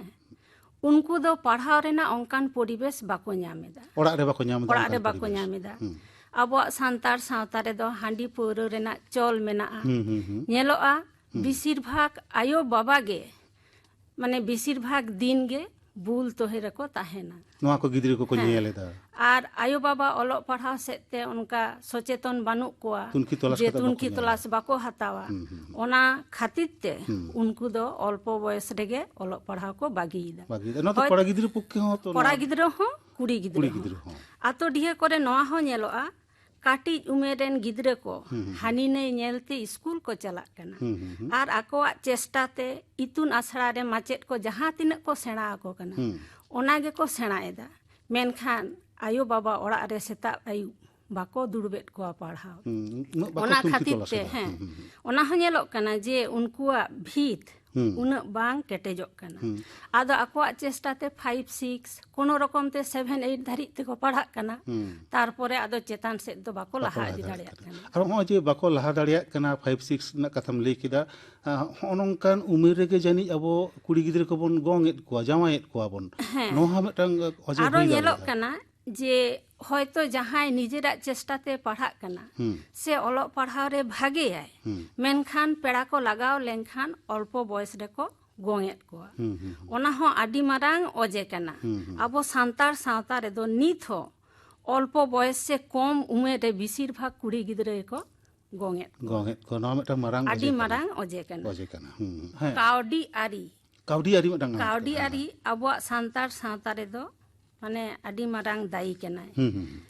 ᱩᱱᱠᱩ ᱫᱚ ᱯᱟᱲᱦᱟᱣ ᱨᱮᱱᱟᱜ ᱚᱱᱠᱟᱱ ᱯᱚᱨᱤᱵᱮᱥ ᱵᱟᱠᱚ ᱧᱟᱢ ᱮᱫᱟ᱾ ᱚᱲᱟᱜ ᱨᱮ ᱵᱟᱠᱚ ᱧᱟᱢ ᱮᱫᱟ ᱚᱲᱟᱜ ᱨᱮ ᱚᱱᱠᱟᱱ ᱵᱟᱠᱚ ᱯᱚᱨᱤᱵᱮᱥ᱾ ᱧᱟᱢ ᱮᱫᱟ᱾ ᱦᱩᱸ᱾ ᱟᱵᱚᱣᱟᱜ ᱥᱟᱱᱛᱟᱲ ᱥᱟᱶᱛᱟ ᱨᱮᱫᱚ ᱦᱟᱺᱰᱤ ᱯᱟᱹᱣᱨᱟᱹ ᱨᱮᱱᱟᱜ ᱪᱚᱞ ᱢᱮᱱᱟᱜᱼᱟ᱾ ᱦᱩᱸ, ᱦᱩᱸ, ᱦᱩᱸ᱾ ᱧᱮᱞᱚᱜᱼᱟ, ᱦᱩᱸ᱾ ᱵᱮᱥᱤᱨ ᱵᱷᱟᱜᱽ ᱟᱭᱳ ᱵᱟᱵᱟ ᱜᱮ, ᱢᱟᱱᱮ, ᱵᱮᱥᱤᱨ ᱵᱷᱟᱜᱽ ᱫᱤᱱ ᱜᱮ ᱵᱩᱞ ᱛᱚᱦᱮ ᱨᱮᱠᱚ ᱛᱟᱦᱮᱱᱟ᱾ ᱱᱚᱣᱟ ᱠᱚ ᱜᱤᱫᱽᱨᱟᱹ ᱠᱚᱠᱚ ᱦᱮᱸ᱾ ᱧᱮᱞ ᱮᱫᱟ᱾ ᱟᱨ ᱟᱭᱳ ᱵᱟᱵᱟ ᱚᱞᱚᱜ ᱯᱟᱲᱦᱟᱣ ᱥᱮᱫ ᱛᱮ ᱚᱱᱠᱟ ᱥᱚᱪᱮᱛᱚᱱ ᱵᱟᱹᱱᱩᱜ ᱠᱚᱣᱟ, ᱛᱩᱱᱠᱷᱤ ᱛᱚᱞᱟᱥ ᱡᱮ ᱠᱟᱛᱮ ᱵᱟᱠᱚ ᱛᱩᱱᱠᱷᱤ ᱧᱮᱞᱟ᱾ ᱛᱚᱞᱟᱥ ᱵᱟᱠᱚ ᱦᱟᱛᱟᱣᱟ᱾ ᱦᱩᱸ, ᱦᱩᱸ, ᱦᱩᱸ᱾ ᱚᱱᱟ ᱠᱷᱟᱹᱛᱤᱨ ᱛᱮ ᱦᱩᱸ᱾ ᱩᱱᱠᱩ ᱫᱚ ᱚᱞᱯᱚ ᱵᱚᱭᱮᱥ ᱨᱮᱜᱮ ᱚᱞᱚᱜ ᱯᱟᱲᱦᱟᱣ ᱠᱚ ᱵᱟᱹᱜᱤᱭᱮᱫᱟ᱾ ᱵᱟᱹᱜᱤᱭᱮᱫᱟ᱾ ᱱᱚᱣᱟ ᱫᱚ ᱦᱳᱭ-, ᱠᱚᱲᱟ ᱜᱤᱫᱽᱨᱟᱹ ᱯᱚᱠᱠᱷᱮ ᱦᱚᱸ ᱛᱚ ᱠᱚᱲᱟ ᱱᱚᱣᱟ ᱜᱤᱫᱽᱨᱟᱹ ᱦᱚᱸ, ᱠᱩᱲᱤ ᱜᱤᱫᱽᱨᱟᱹ ᱠᱩᱲᱤ ᱦᱚᱸ᱾ ᱜᱤᱫᱽᱨᱟᱹ ᱦᱚᱸ᱾ ᱟᱛᱳ ᱰᱤᱦᱟᱹ ᱠᱚᱨᱮ ᱱᱚᱣᱟ ᱦᱚᱸ ᱧᱮᱞᱚᱜᱼᱟ, ᱠᱟᱹᱴᱤᱡ ᱩᱢᱮᱨ ᱨᱮᱱ ᱜᱤᱫᱽᱨᱟᱹ ᱠᱚ ᱦᱩᱸ, ᱦᱩᱸ, ᱦᱩᱸ᱾ ᱦᱟᱹᱱᱤ ᱱᱟᱹᱭ ᱧᱮᱞᱛᱮ ᱥᱠᱩᱞ ᱠᱚ ᱪᱟᱞᱟᱜ ᱠᱟᱱᱟ᱾ ᱦᱩᱸ, ᱦᱩᱸ, ᱦᱩᱸ᱾ ᱟᱨ ᱟᱠᱚᱣᱟᱜ ᱪᱮᱥᱴᱟ ᱛᱮ ᱤᱛᱩᱱ ᱟᱥᱲᱟ ᱨᱮ ᱢᱟᱪᱮᱫ ᱠᱚ ᱡᱟᱦᱟᱸ ᱛᱤᱱᱟᱹᱜ ᱠᱚ ᱥᱮᱬᱟ ᱟᱠᱚ ᱠᱟᱱᱟ, ᱦᱩᱸ᱾ ᱚᱱᱟ ᱜᱮᱠᱚ ᱥᱮᱬᱟᱭᱮᱫᱟ᱾ ᱢᱮᱱᱠᱷᱟᱱ ᱟᱭᱳ ᱵᱟᱵᱟ ᱚᱲᱟᱜ ᱨᱮ ᱥᱮᱛᱟᱜ ᱟᱹᱭᱩᱵ ᱵᱟᱠᱚ ᱫᱩᱲᱩᱵᱮᱫ ᱠᱚᱣᱟ ᱯᱟᱲᱦᱟᱣ᱾ ᱦᱩᱸ, ᱩᱱᱟᱹᱜ ᱵᱟᱠᱚ ᱚᱱᱟ ᱛᱩᱱᱠᱷᱤ ᱠᱷᱟᱹᱛᱤᱨ ᱛᱚᱞᱟᱥ ᱛᱮ, ᱮᱫᱟ᱾ ᱦᱮᱸ, ᱦᱩᱸ, ᱦᱩᱸ, ᱦᱩᱸ᱾ ᱚᱱᱟ ᱦᱚᱸ ᱧᱮᱞᱚᱜ ᱠᱟᱱᱟ ᱡᱮ ᱩᱱᱠᱩᱣᱟᱜ ᱵᱷᱤᱛ ᱦᱩᱸ᱾ ᱩᱱᱟᱹᱜ ᱵᱟᱝ ᱠᱮᱴᱮᱡᱚᱜ ᱠᱟᱱᱟ᱾ ᱦᱩᱸ᱾ ᱟᱫᱚ ᱟᱠᱚᱣᱟᱜ ᱪᱮᱥᱴᱟ ᱛᱮ ᱯᱷᱟᱭᱤᱵᱷ, ᱥᱤᱠᱥ, ᱠᱳᱱᱳ ᱨᱚᱠᱚᱢ ᱛᱮ ᱥᱮᱵᱷᱮᱱ, ᱮᱭᱤᱴ ᱫᱷᱟᱹᱨᱤᱡ ᱛᱮᱠᱚ ᱯᱟᱲᱦᱟᱜ ᱠᱟᱱᱟ᱾ ᱦᱩᱸ᱾ ᱛᱟᱨᱯᱚᱨᱮ ᱟᱫᱚ ᱪᱮᱛᱟᱱ ᱥᱮᱫ ᱫᱚ ᱵᱟᱠᱚ ᱞᱟᱦᱟ ᱤᱫᱤ ᱫᱟᱲᱮᱭᱟᱜ ᱠᱟᱱᱟ᱾ ᱟᱨ ᱱᱚᱜᱼᱚᱭ ᱡᱮ ᱵᱟᱠᱚ ᱞᱟᱦᱟ ᱫᱟᱲᱮᱭᱟᱜ ᱠᱟᱱᱟ, ᱯᱷᱟᱭᱤᱵᱷ, ᱥᱤᱠᱥ ᱨᱮᱱᱟᱜ ᱠᱟᱛᱷᱟᱢ ᱞᱟᱹᱭ ᱠᱮᱫᱟ, ᱟᱸ, ᱦᱚᱸᱜᱼᱚ ᱱᱚᱝᱠᱟᱱ ᱩᱢᱮᱨ ᱨᱮᱜᱮ ᱡᱟᱹᱱᱤᱡ ᱟᱵᱚ ᱠᱩᱲᱤ ᱜᱤᱫᱽᱨᱟᱹ ᱠᱚᱵᱚᱱ ᱜᱚᱝ ᱮᱫ ᱠᱚᱣᱟ, ᱡᱟᱶᱟᱭᱮᱫ ᱠᱚᱣᱟ ᱵᱚᱱ᱾ ᱦᱮᱸ᱾ ᱱᱚᱣᱟ ᱦᱚᱸ ᱢᱤᱫᱴᱟᱝ ᱚᱡᱮ ᱟᱨᱚ ᱦᱩᱭ ᱧᱮᱞᱚᱜ ᱫᱟᱲᱮᱭᱟᱜᱼᱟ᱾ ᱠᱟᱱᱟ ᱡᱮ ᱦᱚᱭᱛᱚ ᱡᱟᱦᱟᱸᱭ ᱱᱤᱡᱮᱨᱟᱜ ᱪᱮᱥᱴᱟ ᱛᱮ ᱯᱟᱲᱦᱟᱜ ᱠᱟᱱᱟ ᱦᱩᱸ᱾ ᱥᱮ ᱚᱞᱚᱜ ᱯᱟᱲᱦᱟᱣ ᱨᱮ ᱵᱷᱟᱜᱮᱭᱟᱭ, ᱦᱩᱸ᱾ ᱢᱮᱱᱠᱷᱟᱱ ᱯᱮᱲᱟ ᱠᱚ ᱞᱟᱜᱟᱣ ᱞᱮᱱᱠᱷᱟᱱ ᱚᱞᱯᱚ ᱵᱚᱭᱮᱥ ᱨᱮᱠᱚ ᱜᱚᱝᱮᱫ ᱠᱚᱣᱟ᱾ ᱦᱩᱸ, ᱦᱩᱸ, ᱦᱩᱸ᱾ ᱚᱱᱟ ᱦᱚᱸ ᱟᱹᱰᱤ ᱢᱟᱨᱟᱝ ᱚᱡᱮ ᱠᱟᱱᱟ᱾ ᱦᱩᱸ, ᱦᱩᱸ᱾ ᱟᱵᱚ ᱥᱟᱱᱛᱟᱲ ᱥᱟᱶᱛᱟ ᱨᱮᱫᱚ ᱱᱤᱛ ᱦᱚᱸ ᱚᱞᱯᱚ ᱵᱚᱭᱮᱥ ᱥᱮ ᱠᱚᱢ ᱩᱢᱮᱨ ᱨᱮ ᱵᱮᱥᱤᱨ ᱵᱷᱟᱜᱽ ᱠᱩᱲᱤ ᱜᱤᱫᱽᱨᱟᱹ ᱜᱮᱠᱚ ᱜᱚᱝᱮᱫ ᱠᱚᱣᱟ᱾ ᱜᱚᱝᱮᱫ ᱠᱚᱣᱟ, ᱱᱚᱣᱟ ᱢᱤᱫᱴᱟᱝ ᱢᱟᱨᱟᱝ ᱟᱹᱰᱤ ᱚᱡᱮ ᱠᱟᱱᱟ᱾ ᱢᱟᱨᱟᱝ ᱚᱡᱮ ᱠᱟᱱᱟ᱾ ᱚᱡᱮ ᱠᱟᱱᱟ᱾ ᱦᱩᱸ, ᱦᱩᱸ᱾ ᱦᱮᱸ᱾ ᱠᱟᱹᱣᱰᱤ ᱟᱹᱨᱤ ᱠᱟᱹᱣᱰᱤ ᱟᱹᱨᱤ ᱢᱤᱫᱴᱟᱝ ᱢᱮᱱᱟᱜ ᱠᱟᱹᱣᱰᱤ ᱟᱠᱟᱫᱟ᱾ ᱟᱹᱨᱤ ᱟᱵᱚᱣᱟᱜ ᱥᱟᱱᱛᱟᱲ ᱥᱟᱶᱛᱟ ᱨᱮᱫᱚ, ᱢᱟᱱᱮ, ᱟᱹᱰᱤ ᱢᱟᱨᱟᱝ ᱫᱟᱭᱤ ᱠᱟᱱᱟᱭ᱾ ᱦᱩᱸ, ᱦᱩᱸ, ᱦᱩᱸ᱾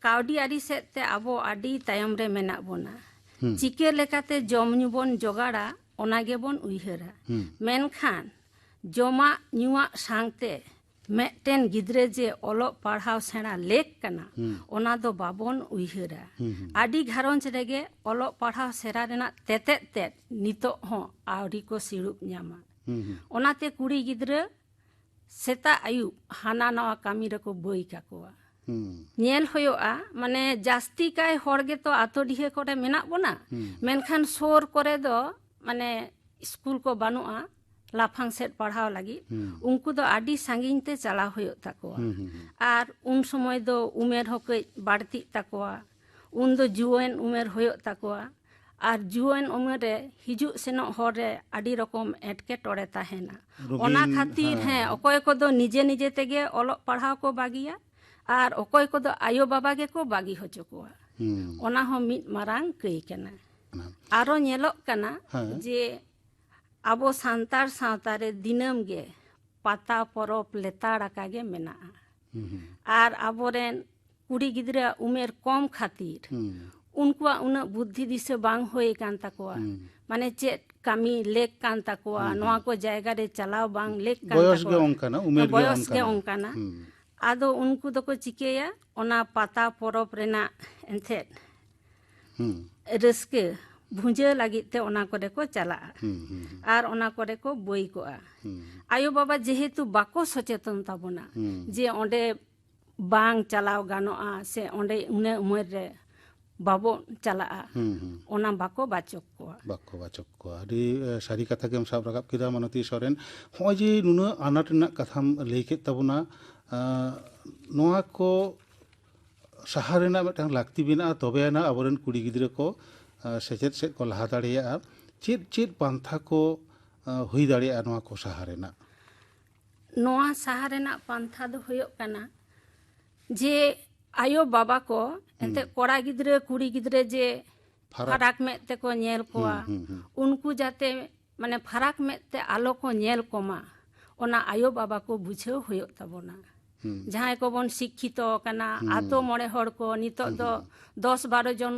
ᱠᱟᱹᱣᱰᱤ ᱟᱹᱨᱤ ᱥᱮᱫ ᱛᱮ ᱟᱵᱚ ᱟᱹᱰᱤ ᱛᱟᱭᱚᱢ ᱨᱮ ᱢᱮᱱᱟᱜ ᱵᱚᱱᱟ᱾ ᱦᱩᱸ᱾ ᱪᱤᱠᱟᱹ ᱞᱮᱠᱟᱛᱮ ᱡᱚᱢ ᱧᱩ ᱵᱚᱱ ᱡᱚᱜᱟᱲᱟ, ᱚᱱᱟ ᱜᱮᱵᱚᱱ ᱩᱭᱦᱟᱹᱨᱟ᱾ ᱦᱩᱸ᱾ ᱢᱮᱱᱠᱷᱟᱱ ᱡᱚᱢᱟᱜ ᱧᱩᱣᱟᱜ ᱥᱟᱶᱛᱮ ᱢᱤᱫᱴᱮᱱ ᱜᱤᱫᱽᱨᱟᱹ ᱡᱮ ᱚᱞᱚᱜ ᱯᱟᱲᱦᱟᱣ ᱥᱮᱬᱟ ᱞᱮᱠ ᱠᱟᱱᱟ, ᱦᱩᱸ᱾ ᱚᱱᱟ ᱫᱚ ᱵᱟᱵᱚᱱ ᱩᱭᱦᱟᱹᱨᱟ᱾ ᱦᱩᱸ, ᱦᱩᱸ᱾ ᱟᱹᱰᱤ ᱜᱷᱟᱨᱚᱸᱡᱽ ᱨᱮᱜᱮ ᱚᱞᱚᱜ ᱯᱟᱲᱦᱟᱣ ᱥᱮᱬᱟ ᱨᱮᱱᱟᱜ ᱛᱮᱛᱮᱫ ᱛᱮᱫ ᱱᱤᱛᱚᱜ ᱦᱚᱸ ᱟᱹᱣᱨᱤ ᱠᱚ ᱥᱤᱲᱩᱵ ᱧᱟᱢᱟ᱾ ᱦᱩᱸ, ᱦᱩᱸ᱾ ᱚᱱᱟᱛᱮ ᱠᱩᱲᱤ ᱜᱤᱫᱽᱨᱟᱹ ᱥᱮᱛᱟᱜ ᱟᱹᱭᱩᱵ ᱦᱟᱱᱟ ᱱᱟᱣᱟ ᱠᱟᱹᱢᱤ ᱨᱮᱠᱚ ᱵᱟᱹᱭ ᱠᱟᱠᱚᱣᱟ᱾ ᱦᱩᱸ᱾ ᱧᱮᱞ ᱦᱩᱭᱩᱜᱼᱟ, ᱢᱟᱱᱮ, ᱡᱟᱹᱥᱛᱤ ᱠᱟᱭ ᱦᱚᱲ ᱜᱮᱛᱚ ᱟᱛᱳ ᱰᱤᱦᱟᱹ ᱠᱚᱨᱮ ᱢᱮᱱᱟᱜ ᱵᱚᱱᱟ, ᱦᱩᱸ᱾ ᱢᱮᱱᱠᱷᱟᱱ ᱥᱩᱨ ᱠᱚᱨᱮ ᱫᱚ, ᱢᱟᱱᱮ, ᱥᱠᱩᱞ ᱠᱚ ᱵᱟᱹᱱᱩᱜᱼᱟ ᱞᱟᱯᱷᱟᱝ ᱥᱮᱫ ᱯᱟᱲᱦᱟᱣ ᱞᱟᱹᱜᱤᱫ᱾ ᱦᱩᱸ᱾ ᱩᱱᱠᱩ ᱫᱚ ᱟᱹᱰᱤ ᱥᱟᱺᱜᱤᱧ ᱛᱮ ᱪᱟᱞᱟᱣ ᱦᱩᱭᱩᱜ ᱛᱟᱠᱚᱣᱟ᱾ ᱦᱩᱸ, ᱦᱩᱸ, ᱦᱩᱸ᱾ ᱟᱨ ᱩᱱ ᱥᱚᱢᱚᱭ ᱫᱚ ᱩᱢᱮᱨ ᱦᱚᱸ ᱠᱟᱹᱡ ᱵᱟᱹᱲᱛᱤᱜ ᱛᱟᱠᱚᱣᱟ, ᱩᱱ ᱫᱚ ᱡᱩᱣᱟᱹᱱ ᱩᱢᱮᱨ ᱦᱩᱭᱩᱜ ᱛᱟᱠᱚᱣᱟ᱾ ᱟᱨ ᱡᱩᱣᱟᱹᱱ ᱩᱢᱮᱨ ᱨᱮ ᱦᱤᱡᱩᱜ ᱥᱮᱱᱚᱜ ᱦᱚᱨ ᱨᱮ ᱟᱹᱰᱤ ᱨᱚᱠᱚᱢ ᱮᱴᱠᱮᱴᱚᱬᱮ ᱛᱟᱦᱮᱱᱟ᱾ ᱨᱚᱝᱜᱤᱱ, ᱚᱱᱟ ᱠᱷᱟᱹᱛᱤᱨ, ᱦᱮᱸ᱾ ᱦᱮᱸ, ᱚᱠᱚᱭ ᱠᱚᱫᱚ ᱱᱤᱡᱮ ᱱᱤᱡᱮ ᱛᱮᱜᱮ ᱚᱞᱚᱜ ᱯᱟᱲᱦᱟᱣ ᱠᱚ ᱵᱟᱹᱜᱤᱭᱟ, ᱟᱨ ᱚᱠᱚᱭ ᱠᱚᱫᱚ ᱟᱭᱳ ᱵᱟᱵᱟ ᱜᱮᱠᱚ ᱵᱟᱹᱜᱤ ᱦᱚᱪᱚ ᱠᱚᱣᱟ᱾ ᱦᱩᱸ᱾ ᱚᱱᱟ ᱦᱚᱸ ᱢᱤᱫ ᱢᱟᱨᱟᱝ ᱠᱟᱹᱭ ᱠᱟᱱᱟ᱾ ᱦᱮᱸ᱾ ᱟᱨᱚ ᱧᱮᱞᱚᱜ ᱠᱟᱱᱟ, ᱦᱮᱸ᱾ ᱡᱮ ᱟᱵᱚ ᱥᱟᱱᱛᱟᱲ ᱥᱟᱶᱛᱟ ᱨᱮ ᱫᱤᱱᱟᱹᱢ ᱜᱮ ᱯᱟᱛᱟ ᱯᱚᱨᱚᱵᱽ ᱞᱮᱛᱟᱲ ᱟᱠᱟ ᱜᱮ ᱢᱮᱱᱟᱜᱼᱟ᱾ ᱦᱩᱸ, ᱦᱩᱸ᱾ ᱟᱨ ᱟᱵᱚᱨᱮᱱ ᱠᱩᱲᱤ ᱜᱤᱫᱽᱨᱟᱹᱣᱟᱜ ᱩᱢᱮᱨ ᱠᱚᱢ ᱠᱷᱟᱹᱛᱤᱨ ᱦᱩᱸ᱾ ᱩᱱᱠᱩᱣᱟᱜ ᱩᱱᱟᱹᱜ ᱵᱩᱫᱽᱫᱷᱤ ᱫᱤᱥᱟᱹ ᱵᱟᱝ ᱦᱩᱭ ᱟᱠᱟᱱ ᱛᱟᱠᱚᱣᱟ᱾ ᱦᱩᱸ᱾ ᱢᱟᱱᱮ, ᱪᱮᱫ ᱠᱟᱹᱢᱤ ᱞᱮᱠ ᱠᱟᱱ ᱛᱟᱠᱚᱣᱟ, ᱦᱩᱸ, ᱱᱚᱣᱟ ᱦᱩᱸ᱾ ᱠᱚ ᱡᱟᱭᱜᱟ ᱨᱮ ᱪᱟᱞᱟᱣ ᱵᱟᱝ ᱞᱮᱠ ᱠᱟᱱ ᱵᱚᱭᱚᱥ ᱜᱮ ᱛᱟᱠᱚᱣᱟ᱾ ᱚᱱᱠᱟᱱᱟ, ᱩᱢᱮᱨ ᱜᱮ ᱵᱚᱭᱚᱥ ᱜᱮ ᱚᱱᱠᱟᱱᱟ᱾ ᱚᱱᱠᱟᱱᱟ᱾ ᱦᱩᱸ᱾ ᱟᱫᱚ ᱩᱱᱠᱩ ᱫᱚᱠᱚ ᱪᱤᱠᱟᱹᱭᱟ? ᱚᱱᱟ ᱯᱟᱛᱟ ᱯᱚᱨᱚᱵᱽ ᱨᱮᱱᱟᱜ ᱮᱱᱛᱮᱫ ᱦᱩᱸ᱾ ᱨᱟᱹᱥᱠᱟᱹ ᱵᱷᱩᱸᱡᱟᱹ ᱞᱟᱹᱜᱤᱫ ᱛᱮ ᱚᱱᱟ ᱠᱚᱨᱮ ᱠᱚ ᱪᱟᱞᱟᱜᱼᱟ᱾ ᱦᱩᱸ, ᱦᱩᱸ, ᱦᱩᱸ᱾ ᱟᱨ ᱚᱱᱟ ᱠᱚᱨᱮ ᱠᱚ ᱵᱟᱹᱭ ᱠᱚᱜᱼᱟ᱾ ᱦᱩᱸ᱾ ᱟᱭᱳ ᱵᱟᱵᱟ ᱡᱮᱦᱮᱛᱩ ᱵᱟᱠᱚ ᱥᱚᱪᱮᱛᱚᱱ ᱛᱟᱵᱚᱱᱟ, ᱦᱩᱸ᱾ ᱡᱮ ᱚᱸᱰᱮ ᱵᱟᱝ ᱪᱟᱞᱟᱣ ᱜᱟᱱᱚᱜᱼᱟ ᱥᱮ ᱚᱸᱰᱮ ᱩᱱᱟᱹᱜ ᱩᱢᱮᱨ ᱨᱮ ᱵᱟᱵᱚᱱ ᱪᱟᱞᱟᱜᱼᱟ, ᱦᱩᱸ, ᱦᱩᱸ᱾ ᱚᱱᱟ ᱵᱟᱠᱚ ᱵᱟᱪᱚᱠ ᱠᱚᱣᱟ᱾ ᱵᱟᱠᱚ ᱵᱟᱪᱚᱠ ᱠᱚᱣᱟ᱾ ᱟᱹᱰᱤ, ᱮ, ᱥᱟᱹᱨᱤ ᱠᱟᱛᱷᱟ ᱜᱮᱢ ᱥᱟᱵ ᱨᱟᱠᱟᱵ ᱠᱮᱫᱟ, ᱢᱟᱱᱚᱛᱤ ᱥᱚᱨᱮᱱ᱾ ᱦᱚᱸᱜᱼᱚᱭ ᱡᱮ ᱱᱩᱱᱟᱹᱜ ᱟᱱᱟᱴ ᱨᱮᱱᱟᱜ ᱠᱟᱛᱷᱟᱢ ᱞᱟᱹᱭ ᱠᱮᱫ ᱛᱟᱵᱚᱱᱟ, ᱮ, ᱱᱚᱣᱟ ᱠᱚ ᱥᱟᱦᱟ ᱨᱮᱱᱟᱜ ᱢᱤᱫᱴᱟᱝ ᱞᱟᱹᱠᱛᱤ ᱢᱮᱱᱟᱜᱼᱟ, ᱛᱚᱵᱮ ᱟᱱᱟᱜ ᱟᱵᱚᱨᱮᱱ ᱠᱩᱲᱤ ᱜᱤᱫᱽᱨᱟᱹ ᱠᱚ, ᱮ, ᱥᱮᱪᱮᱫ ᱥᱮᱫ ᱠᱚ ᱞᱟᱦᱟ ᱫᱟᱲᱮᱭᱟᱜᱼᱟ᱾ ᱪᱮᱫ ᱪᱮᱫ ᱯᱟᱱᱛᱷᱟ ᱠᱚ, ᱮ, ᱦᱩᱭ ᱫᱟᱲᱮᱭᱟᱜᱼᱟ ᱱᱚᱣᱟ ᱠᱚ ᱥᱟᱦᱟ ᱨᱮᱱᱟᱜ? ᱱᱚᱣᱟ ᱥᱟᱦᱟ ᱨᱮᱱᱟᱜ ᱯᱟᱱᱛᱷᱟ ᱫᱚ ᱦᱩᱭᱩᱜ ᱠᱟᱱᱟ ᱡᱮ ᱟᱭᱳ ᱵᱟᱵᱟ ᱠᱚ ᱮᱱᱛᱮᱫ ᱦᱩᱸ᱾ ᱠᱚᱲᱟ ᱜᱤᱫᱽᱨᱟᱹ ᱠᱩᱲᱤ ᱜᱤᱫᱽᱨᱟᱹ ᱡᱮ ᱯᱷᱟᱨᱟᱠ᱾ ᱯᱷᱟᱨᱟᱠ ᱢᱮᱫ ᱛᱮᱠᱚ ᱧᱮᱞ ᱠᱚᱣᱟ, ᱦᱩᱸ, ᱦᱩᱸ, ᱦᱩᱸ᱾ ᱩᱱᱠᱩ ᱡᱟᱛᱮ, ᱢᱟᱱᱮ, ᱯᱷᱟᱨᱟᱠ ᱢᱮᱫ ᱛᱮ ᱟᱞᱚ ᱠᱚ ᱧᱮᱞ ᱠᱚᱢᱟ, ᱚᱱᱟ ᱟᱭᱳ ᱵᱟᱵᱟ ᱠᱚ ᱵᱩᱡᱷᱟᱹᱣ ᱦᱩᱭᱩᱜ ᱛᱟᱵᱚᱱᱟ᱾ ᱡᱟᱦᱟᱸᱭ ᱠᱚᱵᱚᱱ ᱥᱤᱠᱠᱷᱤᱛᱚ ᱟᱠᱟᱱᱟ, ᱟᱛᱳ ᱢᱚᱬᱮ ᱦᱚᱲ ᱠᱚ ᱱᱤᱛᱚᱜ ᱫᱚ ᱫᱚᱥ ᱵᱟᱨᱚ ᱡᱚᱱ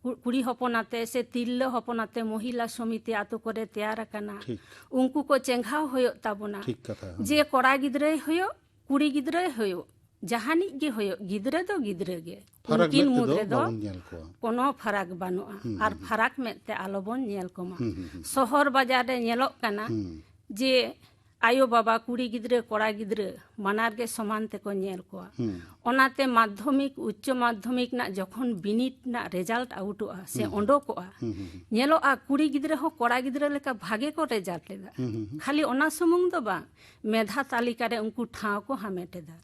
ᱠᱩ- ᱠᱩᱲᱤ ᱦᱚᱯᱚᱱ ᱟᱛᱮ ᱥᱮ ᱛᱤᱨᱞᱟᱹ ᱦᱚᱯᱚᱱ ᱟᱛᱮ ᱢᱚᱦᱤᱞᱟ ᱥᱚᱢᱤᱛᱤ ᱟᱛᱳ ᱠᱚᱨᱮ ᱛᱮᱭᱟᱨ ᱟᱠᱟᱱᱟ᱾ ᱴᱷᱤᱠ᱾ ᱩᱱᱠᱩ ᱠᱚ ᱪᱮᱸᱜᱷᱟᱣ ᱦᱩᱭᱩᱜ ᱛᱟᱵᱚᱱᱟ᱾ ᱴᱷᱤᱠ ᱠᱟᱛᱷᱟ᱾ ᱡᱮ ᱠᱚᱲᱟ ᱜᱤᱫᱽᱨᱟᱹᱭ ᱦᱩᱭᱩᱜ, ᱠᱩᱲᱤ ᱜᱤᱫᱽᱨᱟᱹᱭ ᱦᱩᱭᱩᱜ, ᱡᱟᱦᱟᱱᱤᱡ ᱜᱮ ᱦᱩᱭᱩᱜ, ᱜᱤᱫᱽᱨᱟᱹ ᱫᱚ ᱜᱤᱫᱽᱨᱟᱹ ᱜᱮ᱾ ᱯᱷᱟᱨᱟᱠ ᱩᱱᱠᱤᱱ ᱢᱮᱫ ᱢᱩᱫᱽ ᱛᱮᱫᱚ ᱨᱮᱫᱚ ᱵᱟᱵᱚᱱ ᱧᱮᱞ ᱠᱚᱣᱟ᱾ ᱠᱳᱱᱳ ᱯᱷᱟᱨᱟᱠ ᱵᱟᱹᱱᱩᱜᱼᱟ᱾ ᱦᱩᱸ, ᱟᱨ ᱦᱩᱸ, ᱦᱩᱸ᱾ ᱯᱷᱟᱨᱟᱠ ᱢᱮᱫ ᱛᱮ ᱟᱞᱚᱵᱚᱱ ᱧᱮᱞ ᱠᱚᱢᱟ᱾ ᱦᱩᱸ, ᱦᱩᱸ, ᱦᱩᱸ᱾ ᱥᱚᱦᱚᱨ ᱵᱟᱡᱟᱨ ᱨᱮ ᱧᱮᱞᱚᱜ ᱠᱟᱱᱟ ᱦᱩᱸ᱾ ᱡᱮ ᱟᱭᱳ ᱵᱟᱵᱟ, ᱠᱩᱲᱤ ᱜᱤᱫᱽᱨᱟᱹ ᱠᱚᱲᱟ ᱜᱤᱫᱽᱨᱟᱹ ᱵᱟᱱᱟᱨ ᱜᱮ ᱥᱚᱢᱟᱱ ᱛᱮᱠᱚ ᱧᱮᱞ ᱠᱚᱣᱟ᱾ ᱦᱩᱸ᱾ ᱚᱱᱟᱛᱮ ᱢᱟᱫᱽᱫᱷᱚᱢᱤᱠ, ᱩᱪᱪᱚ ᱢᱟᱫᱽᱫᱷᱚᱢᱤᱠ ᱨᱮᱱᱟᱜ ᱡᱚᱠᱷᱚᱱ ᱵᱤᱱᱤᱰ ᱨᱮᱱᱟᱜ ᱨᱮᱡᱟᱞᱴ ᱟᱣᱩᱴᱚᱜᱼᱟ ᱥᱮ ᱦᱩᱸ, ᱦᱩᱸ᱾ ᱚᱸᱰᱚᱠᱚᱜᱼᱟ, ᱦᱩᱸ, ᱦᱩᱸ, ᱦᱩᱸ᱾ ᱧᱮᱞᱚᱜᱼᱟ ᱠᱩᱲᱤ ᱜᱤᱫᱽᱨᱟᱹ ᱦᱚᱸ ᱠᱚᱲᱟ ᱜᱤᱫᱽᱨᱟᱹ ᱞᱮᱠᱟ ᱵᱷᱟᱜᱮ ᱠᱚ ᱨᱮᱡᱟᱞᱴ ᱮᱫᱟ᱾ ᱦᱩᱸ, ᱦᱩᱸ, ᱦᱩᱸ᱾ ᱠᱷᱟᱹᱞᱤ ᱚᱱᱟ ᱥᱩᱢᱩᱝ ᱫᱚ ᱵᱟᱝ, ᱢᱮᱫᱷᱟ ᱛᱟᱹᱞᱤᱠᱟ ᱨᱮ ᱩᱱᱠᱩ ᱴᱷᱟᱶ ᱠᱚ ᱦᱟᱢᱮᱴ ᱮᱫᱟ᱾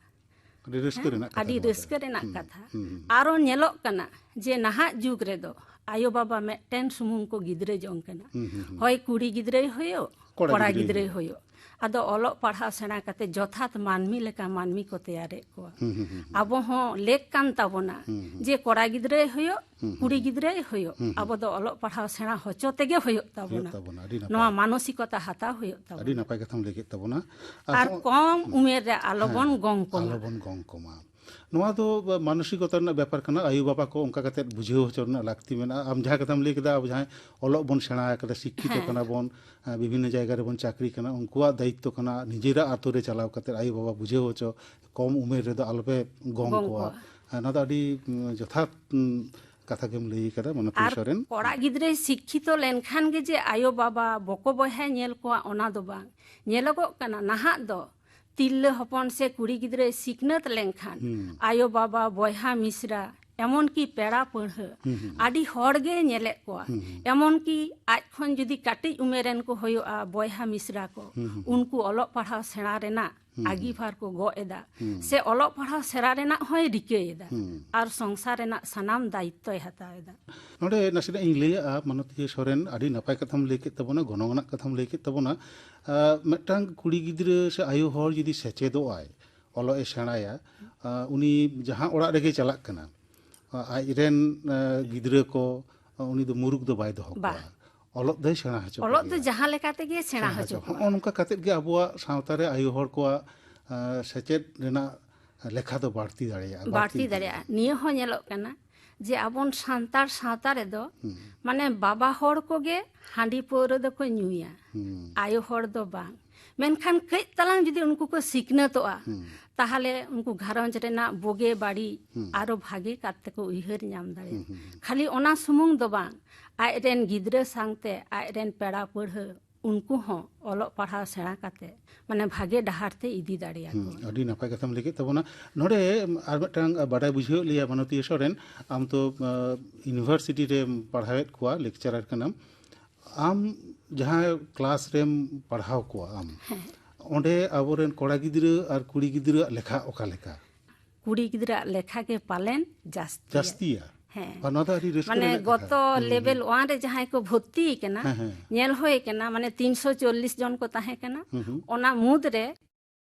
ᱟᱹᱰᱤ ᱨᱟᱹᱥᱠᱟᱹ ᱦᱮᱸ, ᱨᱮᱱᱟᱜ ᱠᱟᱛᱷᱟ ᱟᱹᱰᱤ ᱱᱚᱣᱟ ᱫᱚ᱾ ᱨᱟᱹᱥᱠᱟᱹ ᱨᱮᱱᱟᱜ ᱦᱩᱸ, ᱠᱟᱛᱷᱟ᱾ ᱦᱩᱸ, ᱦᱩᱸ᱾ ᱟᱨᱚ ᱧᱮᱞᱚᱜ ᱠᱟᱱᱟ ᱡᱮ ᱱᱟᱦᱟᱜ ᱡᱩᱜᱽ ᱨᱮᱫᱚ ᱟᱭᱳ ᱵᱟᱵᱟ ᱢᱤᱫᱴᱮᱱ ᱥᱩᱢᱩᱝ ᱠᱚ ᱜᱤᱫᱽᱨᱟᱹ ᱡᱚᱝ ᱠᱟᱱᱟ᱾ ᱦᱩᱸ, ᱦᱩᱸ, ᱦᱩᱸ᱾ ᱦᱚᱭ ᱠᱩᱲᱤ ᱜᱤᱫᱽᱨᱟᱹᱭ ᱦᱩᱭᱩᱜ, ᱠᱚᱲᱟ ᱠᱚᱲᱟ ᱜᱤᱫᱽᱨᱟᱹᱭ ᱜᱤᱫᱽᱨᱟᱹᱭ ᱦᱩᱭᱩᱜ᱾ ᱦᱩᱭᱩᱜ᱾ ᱟᱫᱚ ᱚᱞᱚᱜ ᱯᱟᱲᱦᱟᱣ ᱥᱮᱬᱟ ᱠᱟᱛᱮ ᱡᱚᱛᱷᱟᱛ ᱢᱟᱹᱱᱢᱤ ᱞᱮᱠᱟ ᱢᱟᱹᱱᱢᱤ ᱠᱚ ᱛᱮᱭᱟᱨᱮᱫ ᱠᱚᱣᱟ᱾ ᱦᱩᱸ, ᱦᱩᱸ, ᱦᱩᱸ, ᱦᱩᱸ᱾ ᱟᱵᱚ ᱦᱚᱸ ᱞᱮᱠ ᱠᱟᱱ ᱛᱟᱵᱚᱱᱟ ᱦᱩᱸ, ᱦᱩᱸ᱾ ᱡᱮ ᱠᱚᱲᱟ ᱜᱤᱫᱽᱨᱟᱹᱭ ᱦᱩᱭᱩᱜ, ᱦᱩᱸ, ᱦᱩᱸ, ᱠᱩᱲᱤ ᱦᱩᱸ᱾ ᱜᱤᱫᱽᱨᱟᱹᱭ ᱦᱩᱭᱩᱜ᱾ ᱦᱩᱸ, ᱦᱩᱸ᱾ ᱟᱵᱚ ᱫᱚ ᱚᱞᱚᱜ ᱯᱟᱲᱦᱟᱣ ᱥᱮᱬᱟ ᱦᱚᱪᱚ ᱛᱮᱜᱮ ᱦᱩᱭᱩᱜ ᱛᱟᱵᱚᱱᱟ᱾ ᱦᱩᱭᱩᱜ ᱛᱟᱵᱚᱱᱟ, ᱟᱹᱰᱤ ᱱᱟᱯᱟᱭ᱾ ᱱᱚᱣᱟ ᱢᱟᱱᱚᱥᱤᱠᱚᱛᱟ ᱦᱟᱛᱟᱣ ᱦᱩᱭᱩᱜ ᱛᱟᱵᱚᱱᱟ᱾ ᱟᱹᱰᱤ ᱱᱟᱯᱟᱭ ᱠᱟᱛᱷᱟᱢ ᱞᱟᱹᱭ ᱠᱮᱫ ᱛᱟᱵᱚᱱᱟ᱾ ᱟᱨ ᱟᱨᱦᱚᱸ ᱠᱚᱢ ᱦᱮᱸ᱾ ᱩᱢᱮᱨ ᱨᱮ ᱟᱞᱚᱵᱚᱱ ᱦᱮᱸ, ᱜᱚᱝ ᱠᱚᱢᱟ᱾ ᱟᱞᱚᱵᱚᱱ ᱜᱚᱝ ᱠᱚᱢᱟ᱾ ᱱᱚᱣᱟ ᱫᱚ ᱢᱟᱱᱚᱥᱤᱠᱚᱛᱟ ᱨᱮᱱᱟᱜ ᱵᱮᱯᱟᱨ ᱠᱟᱱᱟ᱾ ᱟᱭᱳ ᱵᱟᱵᱟ ᱠᱚ ᱚᱱᱠᱟ ᱠᱟᱛᱮᱫ ᱵᱩᱡᱷᱟᱹᱣ ᱦᱚᱪᱚ ᱨᱮᱱᱟᱜ ᱞᱟᱹᱠᱛᱤ ᱢᱮᱱᱟᱜᱼᱟ᱾ ᱟᱢ ᱡᱟᱦᱟᱸ ᱠᱟᱛᱷᱟᱢ ᱞᱟᱹᱭ ᱠᱮᱫᱟ, ᱟᱵᱚ ᱡᱟᱦᱟᱸᱭ ᱚᱞᱚᱜ ᱵᱚᱱ ᱥᱮᱬᱟ ᱟᱠᱟᱫᱟ, ᱥᱤᱠᱠᱷᱤᱛᱚ ᱦᱮᱸ᱾ ᱠᱟᱱᱟ ᱵᱚᱱ, ᱟᱸ, ᱵᱤᱵᱷᱤᱱᱱᱚ ᱡᱟᱭᱜᱟ ᱨᱮᱵᱚᱱ ᱪᱟᱹᱠᱨᱤ ᱠᱟᱱᱟ, ᱩᱱᱠᱩᱣᱟᱜ ᱫᱟᱭᱤᱛᱛᱚ ᱠᱟᱱᱟ ᱱᱤᱡᱮᱨᱟᱜ ᱟᱛᱳ ᱨᱮ ᱪᱟᱞᱟᱣ ᱠᱟᱛᱮᱫ ᱟᱭᱳ ᱵᱟᱵᱟ ᱵᱩᱡᱷᱟᱹᱣ ᱦᱚᱪᱚ, ᱠᱚᱢ ᱩᱢᱮᱨ ᱨᱮᱫᱚ ᱟᱞᱚᱯᱮ ᱜᱚᱝ ᱜᱚᱝ ᱠᱚᱣᱟ᱾ ᱠᱚᱣᱟ᱾ ᱦᱮᱸ, ᱱᱚᱣᱟ ᱫᱚ ᱟᱹᱰᱤ, ᱩᱸ, ᱡᱚᱛᱷᱟᱛ, ᱩᱸ, ᱠᱟᱛᱷᱟ ᱜᱮᱢ ᱞᱟᱹᱭ ᱠᱟᱫᱟ, ᱢᱟᱱᱚᱛᱤ ᱟᱨ ᱥᱚᱨᱮᱱ᱾ ᱠᱚᱲᱟ ᱜᱤᱫᱽᱨᱟᱹᱭ ᱥᱤᱠᱠᱷᱤᱛᱚ ᱞᱮᱱᱠᱷᱟᱱ ᱜᱮ ᱡᱮ ᱟᱭᱳ ᱵᱟᱵᱟ ᱵᱚᱠᱚ ᱵᱚᱭᱦᱟᱭ ᱧᱮᱞ ᱠᱚᱣᱟ, ᱚᱱᱟ ᱫᱚ ᱵᱟᱝ᱾ ᱧᱮᱞᱚᱜᱚᱜ ᱠᱟᱱᱟ ᱱᱟᱦᱟᱜ ᱫᱚ ᱛᱤᱨᱞᱟᱹ ᱦᱚᱯᱚᱱ ᱥᱮ ᱠᱩᱲᱤ ᱜᱤᱫᱽᱨᱟᱹᱭ ᱥᱤᱠᱷᱱᱟᱹᱛ ᱞᱮᱱᱠᱷᱟᱱ ᱦᱩᱸ᱾ ᱟᱭᱳ ᱵᱟᱵᱟ, ᱵᱚᱭᱦᱟ ᱢᱤᱥᱨᱟ, ᱮᱢᱚᱱ ᱠᱤ ᱯᱮᱲᱟ ᱯᱟᱹᱲᱦᱟᱹ ᱦᱩᱸ, ᱦᱩᱸ, ᱦᱩᱸ᱾ ᱟᱹᱰᱤ ᱦᱚᱲ ᱜᱮ ᱧᱮᱞᱮᱫ ᱠᱚᱣᱟ᱾ ᱦᱩᱸ, ᱦᱩᱸ᱾ ᱮᱢᱚᱱ ᱠᱤ ᱟᱡ ᱠᱷᱚᱱ ᱡᱩᱫᱤ ᱠᱟᱹᱴᱤᱡ ᱩᱢᱮᱨ ᱨᱮᱱ ᱠᱚ ᱦᱩᱭᱩᱜᱼᱟ, ᱵᱚᱭᱦᱟ ᱢᱤᱥᱨᱟ ᱠᱚ, ᱦᱩᱸ, ᱦᱩᱸ, ᱦᱩᱸ᱾ ᱩᱱᱠᱩ ᱚᱞᱚᱜ ᱯᱟᱲᱦᱟᱣ ᱥᱮᱬᱟ ᱨᱮᱱᱟᱜ ᱦᱩᱸ, ᱦᱩᱸ᱾ ᱟᱹᱜᱤᱵᱷᱟᱨ ᱠᱚ ᱜᱚᱜ ᱮᱫᱟ, ᱦᱩᱸ᱾ ᱥᱮ ᱚᱞᱚᱜ ᱯᱟᱲᱦᱟᱣ ᱥᱮᱬᱟ ᱨᱮᱱᱟᱜ ᱦᱚᱸᱭ ᱨᱤᱠᱟᱹᱭᱮᱫᱟ, ᱦᱩᱸ᱾ ᱟᱨ ᱥᱚᱝᱥᱟᱨ ᱨᱮᱱᱟᱜ ᱥᱟᱱᱟᱢ ᱫᱟᱭᱤᱛᱛᱚᱭ ᱦᱟᱛᱟᱣ ᱮᱫᱟ᱾ ᱱᱚᱰᱮ ᱱᱟᱥᱮᱱᱟᱜ ᱤᱧ ᱞᱟᱹᱭᱟᱜᱼᱟ, ᱢᱟᱱᱚᱛᱤᱭᱟᱹ ᱥᱚᱨᱮᱱ, ᱟᱹᱰᱤ ᱱᱟᱯᱟᱭ ᱠᱟᱛᱷᱟᱢ ᱞᱟᱹᱭ ᱠᱮᱫ ᱛᱟᱵᱚᱱᱟ, ᱜᱚᱱᱚᱝ ᱟᱱᱟᱜ ᱠᱟᱛᱷᱟᱢ ᱞᱟᱹᱭ ᱠᱮᱫ ᱛᱟᱵᱚᱱᱟ᱾ ᱟᱸ, ᱢᱤᱫᱴᱟᱝ ᱠᱩᱲᱤ ᱜᱤᱫᱽᱨᱟᱹ ᱥᱮ ᱟᱭᱳ ᱦᱚᱲ ᱡᱩᱫᱤ ᱥᱮᱪᱮᱫᱚᱜ ᱟᱭ, ᱚᱞᱚᱜ ᱮ ᱥᱮᱬᱟᱭᱟ, ᱟᱸ, ᱩᱱᱤ ᱡᱟᱦᱟᱸ ᱚᱲᱟᱜ ᱨᱮᱜᱮ ᱪᱟᱞᱟᱜ ᱠᱟᱱᱟ, ᱟᱸ, ᱟᱡ ᱨᱮᱱ, ᱟᱸ, ᱜᱤᱫᱽᱨᱟᱹ ᱠᱚ, ᱟᱸ, ᱩᱱᱤ ᱫᱚ ᱢᱩᱨᱩᱠ ᱫᱚ ᱵᱟᱭ ᱫᱚᱦᱚ ᱵᱟ᱾ ᱠᱚᱣᱟ᱾ ᱚᱞᱚᱜ ᱫᱚᱭ ᱥᱮᱬᱟ ᱦᱚᱪᱚ ᱚᱞᱚᱜ ᱫᱚ ᱠᱚᱜᱮᱭᱟ᱾ ᱡᱟᱦᱟᱸ ᱞᱮᱠᱟ ᱛᱮᱜᱮ ᱥᱮᱬᱟ ᱥᱮᱬᱟ ᱦᱚᱪᱚ ᱦᱚᱪᱚ᱾ ᱠᱚᱣᱟ᱾ ᱱᱚᱜᱼᱚ ᱱᱚᱝᱠᱟ ᱠᱟᱛᱮᱫ ᱜᱮ ᱟᱵᱚᱣᱟᱜ ᱥᱟᱶᱛᱟ ᱨᱮ ᱟᱭᱳ ᱦᱚᱲ ᱠᱚᱣᱟᱜ ᱟᱸ, ᱥᱮᱪᱮᱫ ᱨᱮᱱᱟᱜ ᱞᱮᱠᱷᱟ ᱫᱚ ᱵᱟᱹᱲᱛᱤ ᱫᱟᱲᱮᱭᱟᱜᱼᱟ, ᱵᱟᱹᱲᱛᱤ ᱵᱟᱹᱲᱛᱤ ᱤᱫᱤ ᱫᱟᱲᱮᱭᱟᱜᱼᱟ᱾ ᱫᱟᱲᱮᱭᱟᱜᱼᱟ᱾ ᱱᱤᱭᱟᱹ ᱦᱚᱸ ᱧᱮᱞᱚᱜ ᱠᱟᱱᱟ ᱡᱮ ᱟᱵᱚᱱ ᱥᱟᱱᱛᱟᱲ ᱥᱟᱶᱛᱟ ᱨᱮᱫᱚ ᱦᱩᱸ᱾ ᱢᱟᱱᱮ ᱵᱟᱵᱟ ᱦᱚᱲ ᱠᱚᱜᱮ ᱦᱟᱺᱰᱤ ᱯᱟᱹᱣᱨᱟᱹ ᱫᱚᱠᱚ ᱧᱩᱭᱟ, ᱦᱩᱸ᱾ ᱟᱭᱳ ᱦᱚᱲ ᱫᱚ ᱵᱟᱝ᱾ ᱢᱮᱱᱠᱷᱟᱱ ᱠᱟᱹᱡ ᱛᱟᱞᱟᱝ ᱡᱩᱫᱤ ᱩᱱᱠᱩ ᱠᱚ ᱥᱤᱠᱷᱱᱟᱹᱛᱚᱜᱼᱟ, ᱦᱩᱸ᱾ ᱛᱟᱦᱚᱞᱮ ᱩᱱᱠᱩ ᱜᱷᱟᱨᱚᱸᱡᱽ ᱨᱮᱱᱟᱜ ᱵᱩᱜᱤ ᱵᱟᱹᱲᱤᱡ ᱦᱩᱸ᱾ ᱟᱨᱚ ᱵᱷᱟᱜᱮ ᱠᱟᱛᱮ ᱠᱚ ᱩᱭᱦᱟᱹᱨ ᱧᱟᱢ ᱫᱟᱲᱮᱭᱟᱜᱼᱟ᱾ ᱦᱩᱸ, ᱦᱩᱸ, ᱦᱩᱸ᱾ ᱠᱷᱟᱹᱞᱤ ᱚᱱᱟ ᱥᱩᱢᱩᱝ ᱫᱚ ᱵᱟᱝ, ᱟᱡ ᱨᱮᱱ ᱜᱤᱫᱽᱨᱟᱹ ᱥᱟᱶᱛᱮ ᱟᱡ ᱨᱮᱱ ᱯᱮᱲᱟ ᱯᱟᱹᱲᱦᱟᱹ ᱩᱱᱠᱩ ᱦᱚᱸ ᱚᱞᱚᱜ ᱯᱟᱲᱦᱟᱣ ᱥᱮᱬᱟ ᱠᱟᱛᱮ ᱢᱟᱱᱮ ᱵᱷᱟᱜᱮ ᱰᱟᱦᱟᱨ ᱛᱮ ᱤᱫᱤ ᱫᱟᱲᱮᱭᱟᱠᱚᱣᱟ᱾ ᱦᱩᱸ, ᱟᱹᱰᱤ ᱱᱟᱯᱟᱭ ᱠᱟᱛᱷᱟᱢ ᱞᱟᱹᱭ ᱠᱮᱫ ᱛᱟᱵᱚᱱᱟ᱾ ᱱᱚᱰᱮ ᱟᱨ ᱢᱤᱫᱴᱟᱝ ᱵᱟᱰᱟᱭ ᱵᱩᱡᱷᱟᱹᱣ ᱞᱮᱭᱟ ᱢᱟᱱᱚᱛᱤᱭᱟᱹ ᱥᱚᱨᱮᱱ, ᱟᱢ ᱛᱚ, ᱟᱸ, ᱤᱭᱩᱱᱤᱵᱷᱟᱨᱥᱤᱴᱤ ᱨᱮᱢ ᱯᱟᱲᱦᱟᱣᱮᱫ ᱠᱚᱣᱟ, ᱞᱮᱠᱪᱟᱨᱟᱨ ᱠᱟᱱᱟᱢ᱾ ᱟᱢ ᱡᱟᱦᱟᱸ ᱠᱞᱟᱥ ᱨᱮᱢ ᱯᱟᱲᱦᱟᱣ ᱠᱚᱣᱟ ᱟᱢ, ᱦᱮᱸ᱾ ᱚᱸᱰᱮ ᱟᱵᱚᱨᱮᱱ ᱠᱚᱲᱟ ᱜᱤᱫᱽᱨᱟᱹ ᱟᱨ ᱠᱩᱲᱤ ᱜᱤᱫᱽᱨᱟᱹᱣᱟᱜ ᱞᱮᱠᱷᱟ ᱚᱠᱟ ᱞᱮᱠᱟ? ᱠᱩᱲᱤ ᱜᱤᱫᱽᱨᱟᱹᱣᱟᱜ ᱞᱮᱠᱷᱟ ᱜᱮ ᱯᱟᱞᱮᱱ ᱡᱟᱹᱥᱛᱤᱭᱟ᱾ ᱡᱟᱹᱥᱛᱤᱭᱟ? ᱦᱮᱸ᱾ ᱟᱨ ᱱᱚᱣᱟ ᱫᱚ ᱟᱹᱰᱤ ᱨᱟᱹᱥᱠᱟᱹ ᱢᱟᱱᱮ ᱨᱮᱱᱟᱜ ᱜᱚᱛᱚ ᱠᱟᱛᱷᱟ᱾ ᱦᱩᱸ, ᱞᱮᱵᱮᱞ ᱦᱩᱸ᱾ ᱚᱣᱟᱱ ᱨᱮ ᱡᱟᱦᱟᱸᱭ ᱠᱚ ᱵᱷᱚᱨᱛᱤ ᱠᱟᱱᱟ, ᱦᱮᱸ, ᱦᱮᱸ᱾ ᱧᱮᱞ ᱦᱩᱭ ᱠᱟᱱᱟ, ᱢᱟᱱᱮ ᱛᱤᱱᱥᱚ ᱪᱚᱞᱞᱤᱥ ᱡᱚᱱ ᱠᱚ ᱛᱟᱦᱮᱸ ᱠᱟᱱᱟ᱾ ᱦᱩᱸ, ᱦᱩᱸ᱾ ᱚᱱᱟ ᱢᱩᱫᱽ ᱨᱮ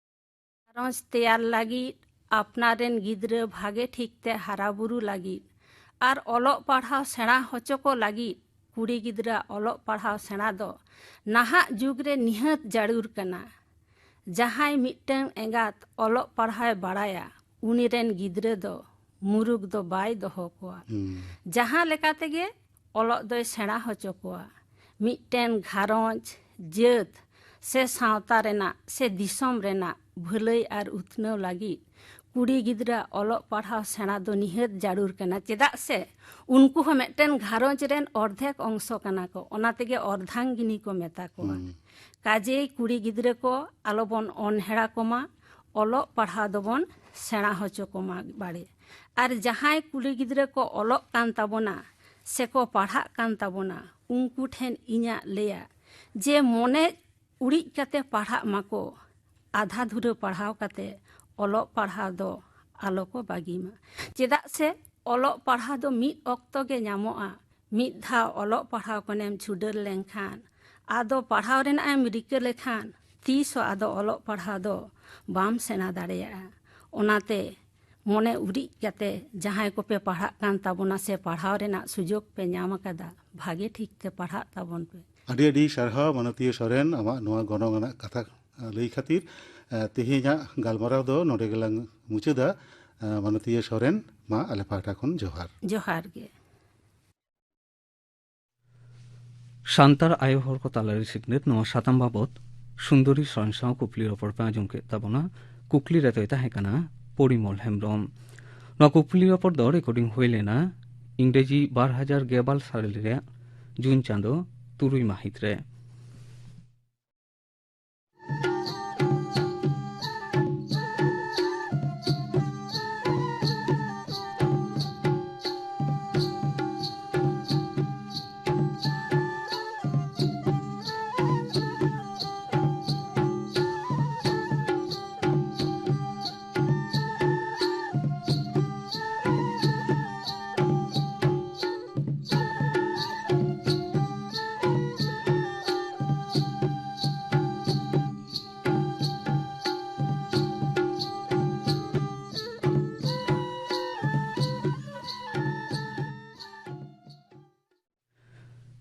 ᱜᱷᱟᱨᱚᱸᱡᱽ ᱛᱮᱭᱟᱨ ᱞᱟᱹᱜᱤᱫ, ᱟᱯᱱᱟᱨ ᱨᱮᱱ ᱜᱤᱫᱽᱨᱟᱹ ᱵᱷᱟᱜᱮ ᱴᱷᱤᱠ ᱛᱮ ᱦᱟᱨᱟ ᱵᱩᱨᱩ ᱞᱟᱹᱜᱤᱫ ᱟᱨ ᱚᱞᱚᱜ ᱯᱟᱲᱦᱟᱣ ᱥᱮᱬᱟ ᱦᱚᱪᱚ ᱠᱚ ᱞᱟᱹᱜᱤᱫ ᱠᱩᱲᱤ ᱜᱤᱫᱽᱨᱟᱹ ᱚᱞᱚᱜ ᱯᱟᱲᱦᱟᱣ ᱥᱮᱬᱟ ᱫᱚ ᱱᱟᱦᱟᱜ ᱡᱩᱜᱽ ᱨᱮ ᱱᱤᱦᱟᱹᱛ ᱡᱟᱹᱨᱩᱲ ᱠᱟᱱᱟ᱾ ᱡᱟᱦᱟᱸᱭ ᱢᱤᱫᱴᱟᱝ ᱮᱸᱜᱟᱛ ᱚᱞᱚᱜ ᱯᱟᱲᱦᱟᱣᱮ ᱵᱟᱲᱟᱭᱟ, ᱩᱱᱤ ᱨᱮᱱ ᱜᱤᱫᱽᱨᱟᱹ ᱫᱚ ᱢᱩᱨᱩᱠ ᱫᱚ ᱵᱟᱭ ᱫᱚᱦᱚ ᱠᱚᱣᱟ᱾ ᱦᱩᱸ᱾ ᱡᱟᱦᱟᱸ ᱞᱮᱠᱟ ᱛᱮᱜᱮ ᱚᱞᱚᱜ ᱫᱚᱭ ᱥᱮᱬᱟ ᱦᱚᱪᱚ ᱠᱚᱣᱟ᱾ ᱢᱤᱫᱴᱮᱱ ᱜᱷᱟᱨᱚᱸᱡᱽ, ᱡᱟᱹᱛ ᱥᱮ ᱥᱟᱶᱛᱟ ᱨᱮᱱᱟᱜ ᱥᱮ ᱫᱤᱥᱚᱢ ᱨᱮᱱᱟᱜ ᱵᱷᱟᱹᱞᱟᱹᱭ ᱟᱨ ᱩᱛᱱᱟᱹᱣ ᱞᱟᱹᱜᱤᱫ ᱠᱩᱲᱤ ᱜᱤᱫᱽᱨᱟᱹ ᱚᱞᱚᱜ ᱯᱟᱲᱦᱟᱣ ᱥᱮᱬᱟ ᱫᱚ ᱱᱤᱦᱟᱹᱛ ᱡᱟᱹᱨᱩᱲ ᱠᱟᱱᱟ᱾ ᱪᱮᱫᱟᱜ ᱥᱮ ᱩᱱᱠᱩ ᱦᱚᱸ ᱢᱤᱫᱴᱮᱱ ᱜᱷᱟᱨᱚᱸᱡᱽ ᱨᱮᱱ ᱚᱨᱫᱷᱮᱠ ᱚᱝᱥᱚ ᱠᱟᱱᱟ ᱠᱚ, ᱚᱱᱟ ᱛᱮᱜᱮ ᱚᱨᱫᱷᱟᱝᱜᱤᱱᱤ ᱠᱚ ᱢᱮᱛᱟ ᱠᱚᱣᱟ᱾ ᱦᱩᱸ᱾ ᱠᱟᱡᱮᱭ ᱠᱩᱲᱤ ᱜᱤᱫᱽᱨᱟᱹ ᱠᱚ ᱟᱞᱚᱵᱚᱱ ᱚᱱᱦᱮᱲᱟ ᱠᱚᱢᱟ, ᱚᱞᱚᱜ ᱯᱟᱲᱦᱟᱣ ᱫᱚᱵᱚᱱ ᱥᱮᱬᱟ ᱦᱚᱪᱚ ᱠᱚᱢᱟ ᱵᱟᱲᱮ᱾ ᱟᱨ ᱡᱟᱦᱟᱸᱭ ᱠᱩᱲᱤ ᱜᱤᱫᱽᱨᱟᱹ ᱠᱚ ᱚᱞᱚᱜ ᱠᱟᱱ ᱛᱟᱵᱚᱱᱟ ᱥᱮᱠᱚ ᱯᱟᱲᱦᱟᱜ ᱠᱟᱱ ᱛᱟᱵᱚᱱᱟ, ᱩᱱᱠᱩ ᱴᱷᱮᱱ ᱤᱧᱟᱹᱜ ᱞᱟᱹᱭᱟ ᱡᱮ ᱢᱚᱱᱮ ᱩᱲᱤᱡ ᱠᱟᱛᱮ ᱯᱟᱲᱦᱟᱜ ᱢᱟᱠᱚ, ᱟᱫᱷᱟ ᱫᱷᱩᱨᱟᱹ ᱯᱟᱲᱦᱟᱣ ᱠᱟᱛᱮ ᱚᱞᱚᱜ ᱯᱟᱲᱦᱟᱣ ᱫᱚ ᱟᱞᱚ ᱠᱚ ᱵᱟᱹᱜᱤ ᱢᱟ᱾ ᱪᱮᱫᱟᱜ ᱥᱮ ᱚᱞᱚᱜ ᱯᱟᱲᱦᱟᱣ ᱫᱚ ᱢᱤᱫ ᱚᱠᱛᱚ ᱜᱮ ᱧᱟᱢᱚᱜᱼᱟ᱾ ᱢᱤᱫ ᱫᱷᱟᱣ ᱚᱞᱚᱜ ᱯᱟᱲᱦᱟᱣ ᱠᱷᱚᱱᱮᱢ ᱪᱷᱩᱰᱟᱹᱨ ᱞᱮᱱᱠᱷᱟᱱ, ᱟᱫᱚ ᱯᱟᱲᱦᱟᱣ ᱨᱮᱱᱟᱜ ᱮᱢ ᱨᱤᱠᱟᱹ ᱞᱮᱠᱷᱟᱱ, ᱛᱤᱥ ᱦᱚᱸ ᱟᱫᱚ ᱚᱞᱚᱜ ᱯᱟᱲᱦᱟᱣ ᱫᱚ ᱵᱟᱢ ᱥᱮᱬᱟ ᱫᱟᱲᱮᱭᱟᱜᱼᱟ᱾ ᱚᱱᱟᱛᱮ ᱢᱚᱱᱮ ᱩᱨᱤᱡ ᱠᱟᱛᱮ ᱡᱟᱦᱟᱸᱭ ᱠᱚᱯᱮ ᱯᱟᱲᱦᱟᱜ ᱠᱟᱱ ᱛᱟᱵᱚᱱᱟ ᱥᱮ ᱯᱟᱲᱦᱟᱣ ᱨᱮᱱᱟᱜ ᱥᱩᱡᱳᱜᱽ ᱯᱮ ᱧᱟᱢ ᱟᱠᱟᱫᱟ, ᱵᱷᱟᱜᱮ ᱴᱷᱤᱠ ᱛᱮ ᱯᱟᱲᱦᱟᱜ ᱛᱟᱵᱚᱱ ᱯᱮ᱾ ᱟᱹᱰᱤ ᱟᱹᱰᱤ ᱥᱟᱨᱦᱟᱣ ᱢᱟᱱᱚᱛᱤᱭᱟᱹ ᱥᱚᱨᱮᱱ, ᱟᱢᱟᱜ ᱱᱚᱣᱟ ᱜᱚᱱᱚᱝ ᱟᱱᱟᱜ ᱠᱟᱛᱷᱟ ᱞᱟᱹᱭ ᱠᱷᱟᱹᱛᱤᱨ᱾ ᱛᱮᱦᱮᱧᱟᱜ ᱜᱟᱞᱢᱟᱨᱟᱣ ᱫᱚ ᱱᱚᱰᱮ ᱜᱮᱞᱟᱝ ᱢᱩᱪᱟᱹᱫᱟ᱾ ᱢᱟᱱᱚᱛᱤᱭᱟᱹ ᱥᱚᱨᱮᱱ, ᱢᱟ ᱟᱞᱮ ᱯᱟᱦᱴᱟ ᱠᱷᱚᱱ ᱡᱚᱦᱟᱨ᱾ ᱡᱚᱦᱟᱨ ᱜᱮ᱾ ᱥᱟᱱᱛᱟᱲ ᱟᱭᱳ ᱦᱚᱲ ᱠᱚ ᱛᱟᱞᱟᱨᱮ ᱥᱤᱠᱷᱱᱟᱹᱛ, ᱱᱚᱣᱟ ᱥᱟᱛᱟᱢ ᱵᱟᱵᱚᱛ ᱥᱩᱱᱫᱚᱨᱤ ᱥᱚᱨᱮᱱ ᱥᱟᱶ ᱠᱩᱠᱞᱤ ᱨᱚᱯᱚᱲ ᱯᱮ ᱟᱸᱡᱚᱢ ᱠᱮᱫ ᱛᱟᱵᱚᱱᱟ᱾ ᱠᱩᱠᱞᱤ ᱨᱮᱫᱚᱭ ᱛᱟᱦᱮᱸ ᱠᱟᱱᱟ ᱯᱚᱨᱤᱢᱚᱞ ᱦᱮᱢᱵᱨᱚᱢ᱾ ᱱᱚᱣᱟ ᱠᱩᱠᱞᱤ ᱨᱚᱯᱚᱲ ᱫᱚ ᱨᱮᱠᱚᱨᱰᱤᱝ ᱦᱩᱭ ᱞᱮᱱᱟ ᱤᱝᱨᱮᱡᱤ ᱵᱟᱨ ᱦᱟᱡᱟᱨ ᱜᱮᱞ ᱵᱟᱨ ᱥᱟᱞ ᱨᱮᱭᱟᱜ ᱡᱩᱱ ᱪᱟᱸᱫᱚ ᱛᱩᱨᱩᱭ ᱢᱟᱹᱦᱤᱛ ᱨᱮ᱾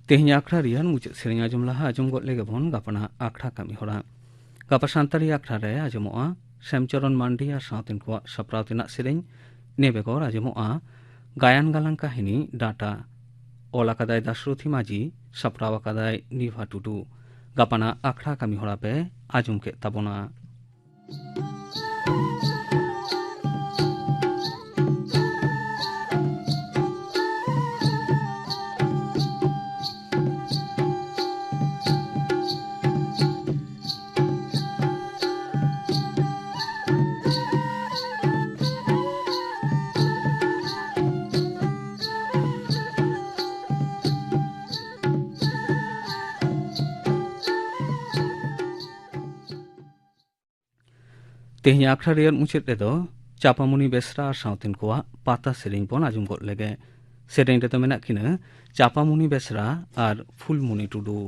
ᱛᱮᱦᱮᱧ ᱟᱠᱷᱲᱟ ᱨᱮᱭᱟᱜ ᱢᱩᱪᱟᱹᱫ ᱥᱮᱨᱮᱧ ᱟᱸᱡᱚᱢ ᱞᱟᱦᱟ ᱟᱸᱡᱚᱢ ᱜᱚᱫ ᱞᱮᱜᱮ ᱵᱚᱱ ᱜᱟᱯᱟᱱᱟᱜ ᱟᱠᱷᱲᱟ ᱠᱟᱹᱢᱤ ᱦᱚᱨᱟ᱾ ᱜᱟᱯᱟ ᱥᱟᱱᱛᱟᱲᱤ ᱟᱠᱷᱲᱟ ᱨᱮ ᱟᱸᱡᱚᱢᱚᱜᱼᱟ ᱥᱮᱢᱪᱚᱨᱚᱱ ᱢᱟᱱᱰᱤ ᱟᱨ ᱥᱟᱶᱛᱮᱱ ᱠᱚᱣᱟᱜ ᱥᱟᱯᱲᱟᱣ ᱛᱮᱱᱟᱜ ᱥᱮᱨᱮᱧ᱾ ᱤᱱᱟᱹ ᱵᱮᱜᱚᱨ ᱟᱸᱡᱚᱢᱚᱜᱼᱟ ᱜᱟᱭᱟᱱ ᱜᱟᱞᱟᱝ ᱠᱟᱹᱦᱱᱤ ᱰᱟᱴᱟ᱾ ᱚᱞ ᱟᱠᱟᱫᱟᱭ ᱫᱟᱥᱨᱚᱛᱷᱤ ᱢᱟᱹᱡᱷᱤ, ᱥᱟᱯᱲᱟᱣ ᱟᱠᱟᱫᱟᱭ ᱱᱤᱵᱷᱟ ᱴᱩᱰᱩ᱾ ᱜᱟᱯᱟᱱᱟᱜ ᱟᱠᱷᱲᱟ ᱠᱟᱹᱢᱤ ᱦᱚᱨᱟ ᱯᱮ ᱟᱸᱡᱚᱢ ᱠᱮᱫ ᱛᱟᱵᱚᱱᱟ᱾ ᱛᱮᱦᱮᱧ ᱟᱠᱷᱲᱟ ᱨᱮᱭᱟᱜ ᱢᱩᱪᱟᱹᱫ ᱨᱮᱫᱚ ᱪᱟᱯᱟᱢᱩᱱᱤ ᱵᱮᱥᱨᱟ ᱟᱨ ᱥᱟᱶᱛᱮᱱ ᱠᱚᱣᱟᱜ ᱯᱟᱛᱟ ᱥᱮᱨᱮᱧ ᱵᱚᱱ ᱟᱸᱡᱚᱢ ᱜᱚᱫ ᱞᱮᱜᱮ᱾ ᱥᱮᱨᱮᱧ ᱨᱮᱫᱚ ᱢᱮᱱᱟᱜ ᱠᱤᱱᱟ ᱪᱟᱯᱟᱢᱩᱱᱤ ᱵᱮᱥᱨᱟ ᱟᱨ ᱯᱷᱩᱞᱢᱩᱱᱤ ᱴᱩᱰᱩ᱾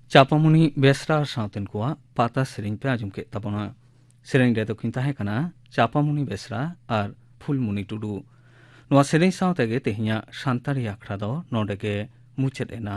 ᱪᱟᱯᱟᱢᱩᱱᱤ ᱵᱮᱥᱨᱟ ᱟᱨ ᱥᱟᱶᱛᱮᱱ ᱠᱚᱣᱟᱜ ᱯᱟᱛᱟ ᱥᱮᱨᱮᱧ ᱯᱮ ᱟᱸᱡᱚᱢ ᱠᱮᱫ ᱛᱟᱵᱚᱱᱟ᱾ ᱥᱮᱨᱮᱧ ᱨᱮ ᱫᱚᱠᱤᱱ ᱛᱟᱦᱮᱸ ᱠᱟᱱᱟ ᱪᱟᱯᱟᱢᱩᱱᱤ ᱵᱮᱥᱨᱟ ᱟᱨ ᱯᱷᱩᱞᱢᱩᱱᱤ ᱴᱩᱰᱩ᱾ ᱱᱚᱣᱟ ᱥᱮᱨᱮᱧ ᱥᱟᱶ ᱛᱮᱜᱮ ᱛᱮᱦᱮᱧᱟᱜ ᱥᱟᱱᱛᱟᱲᱤ ᱟᱠᱷᱲᱟ ᱫᱚ ᱱᱚᱰᱮ ᱜᱮ ᱢᱩᱪᱟᱹᱫ ᱮᱱᱟ᱾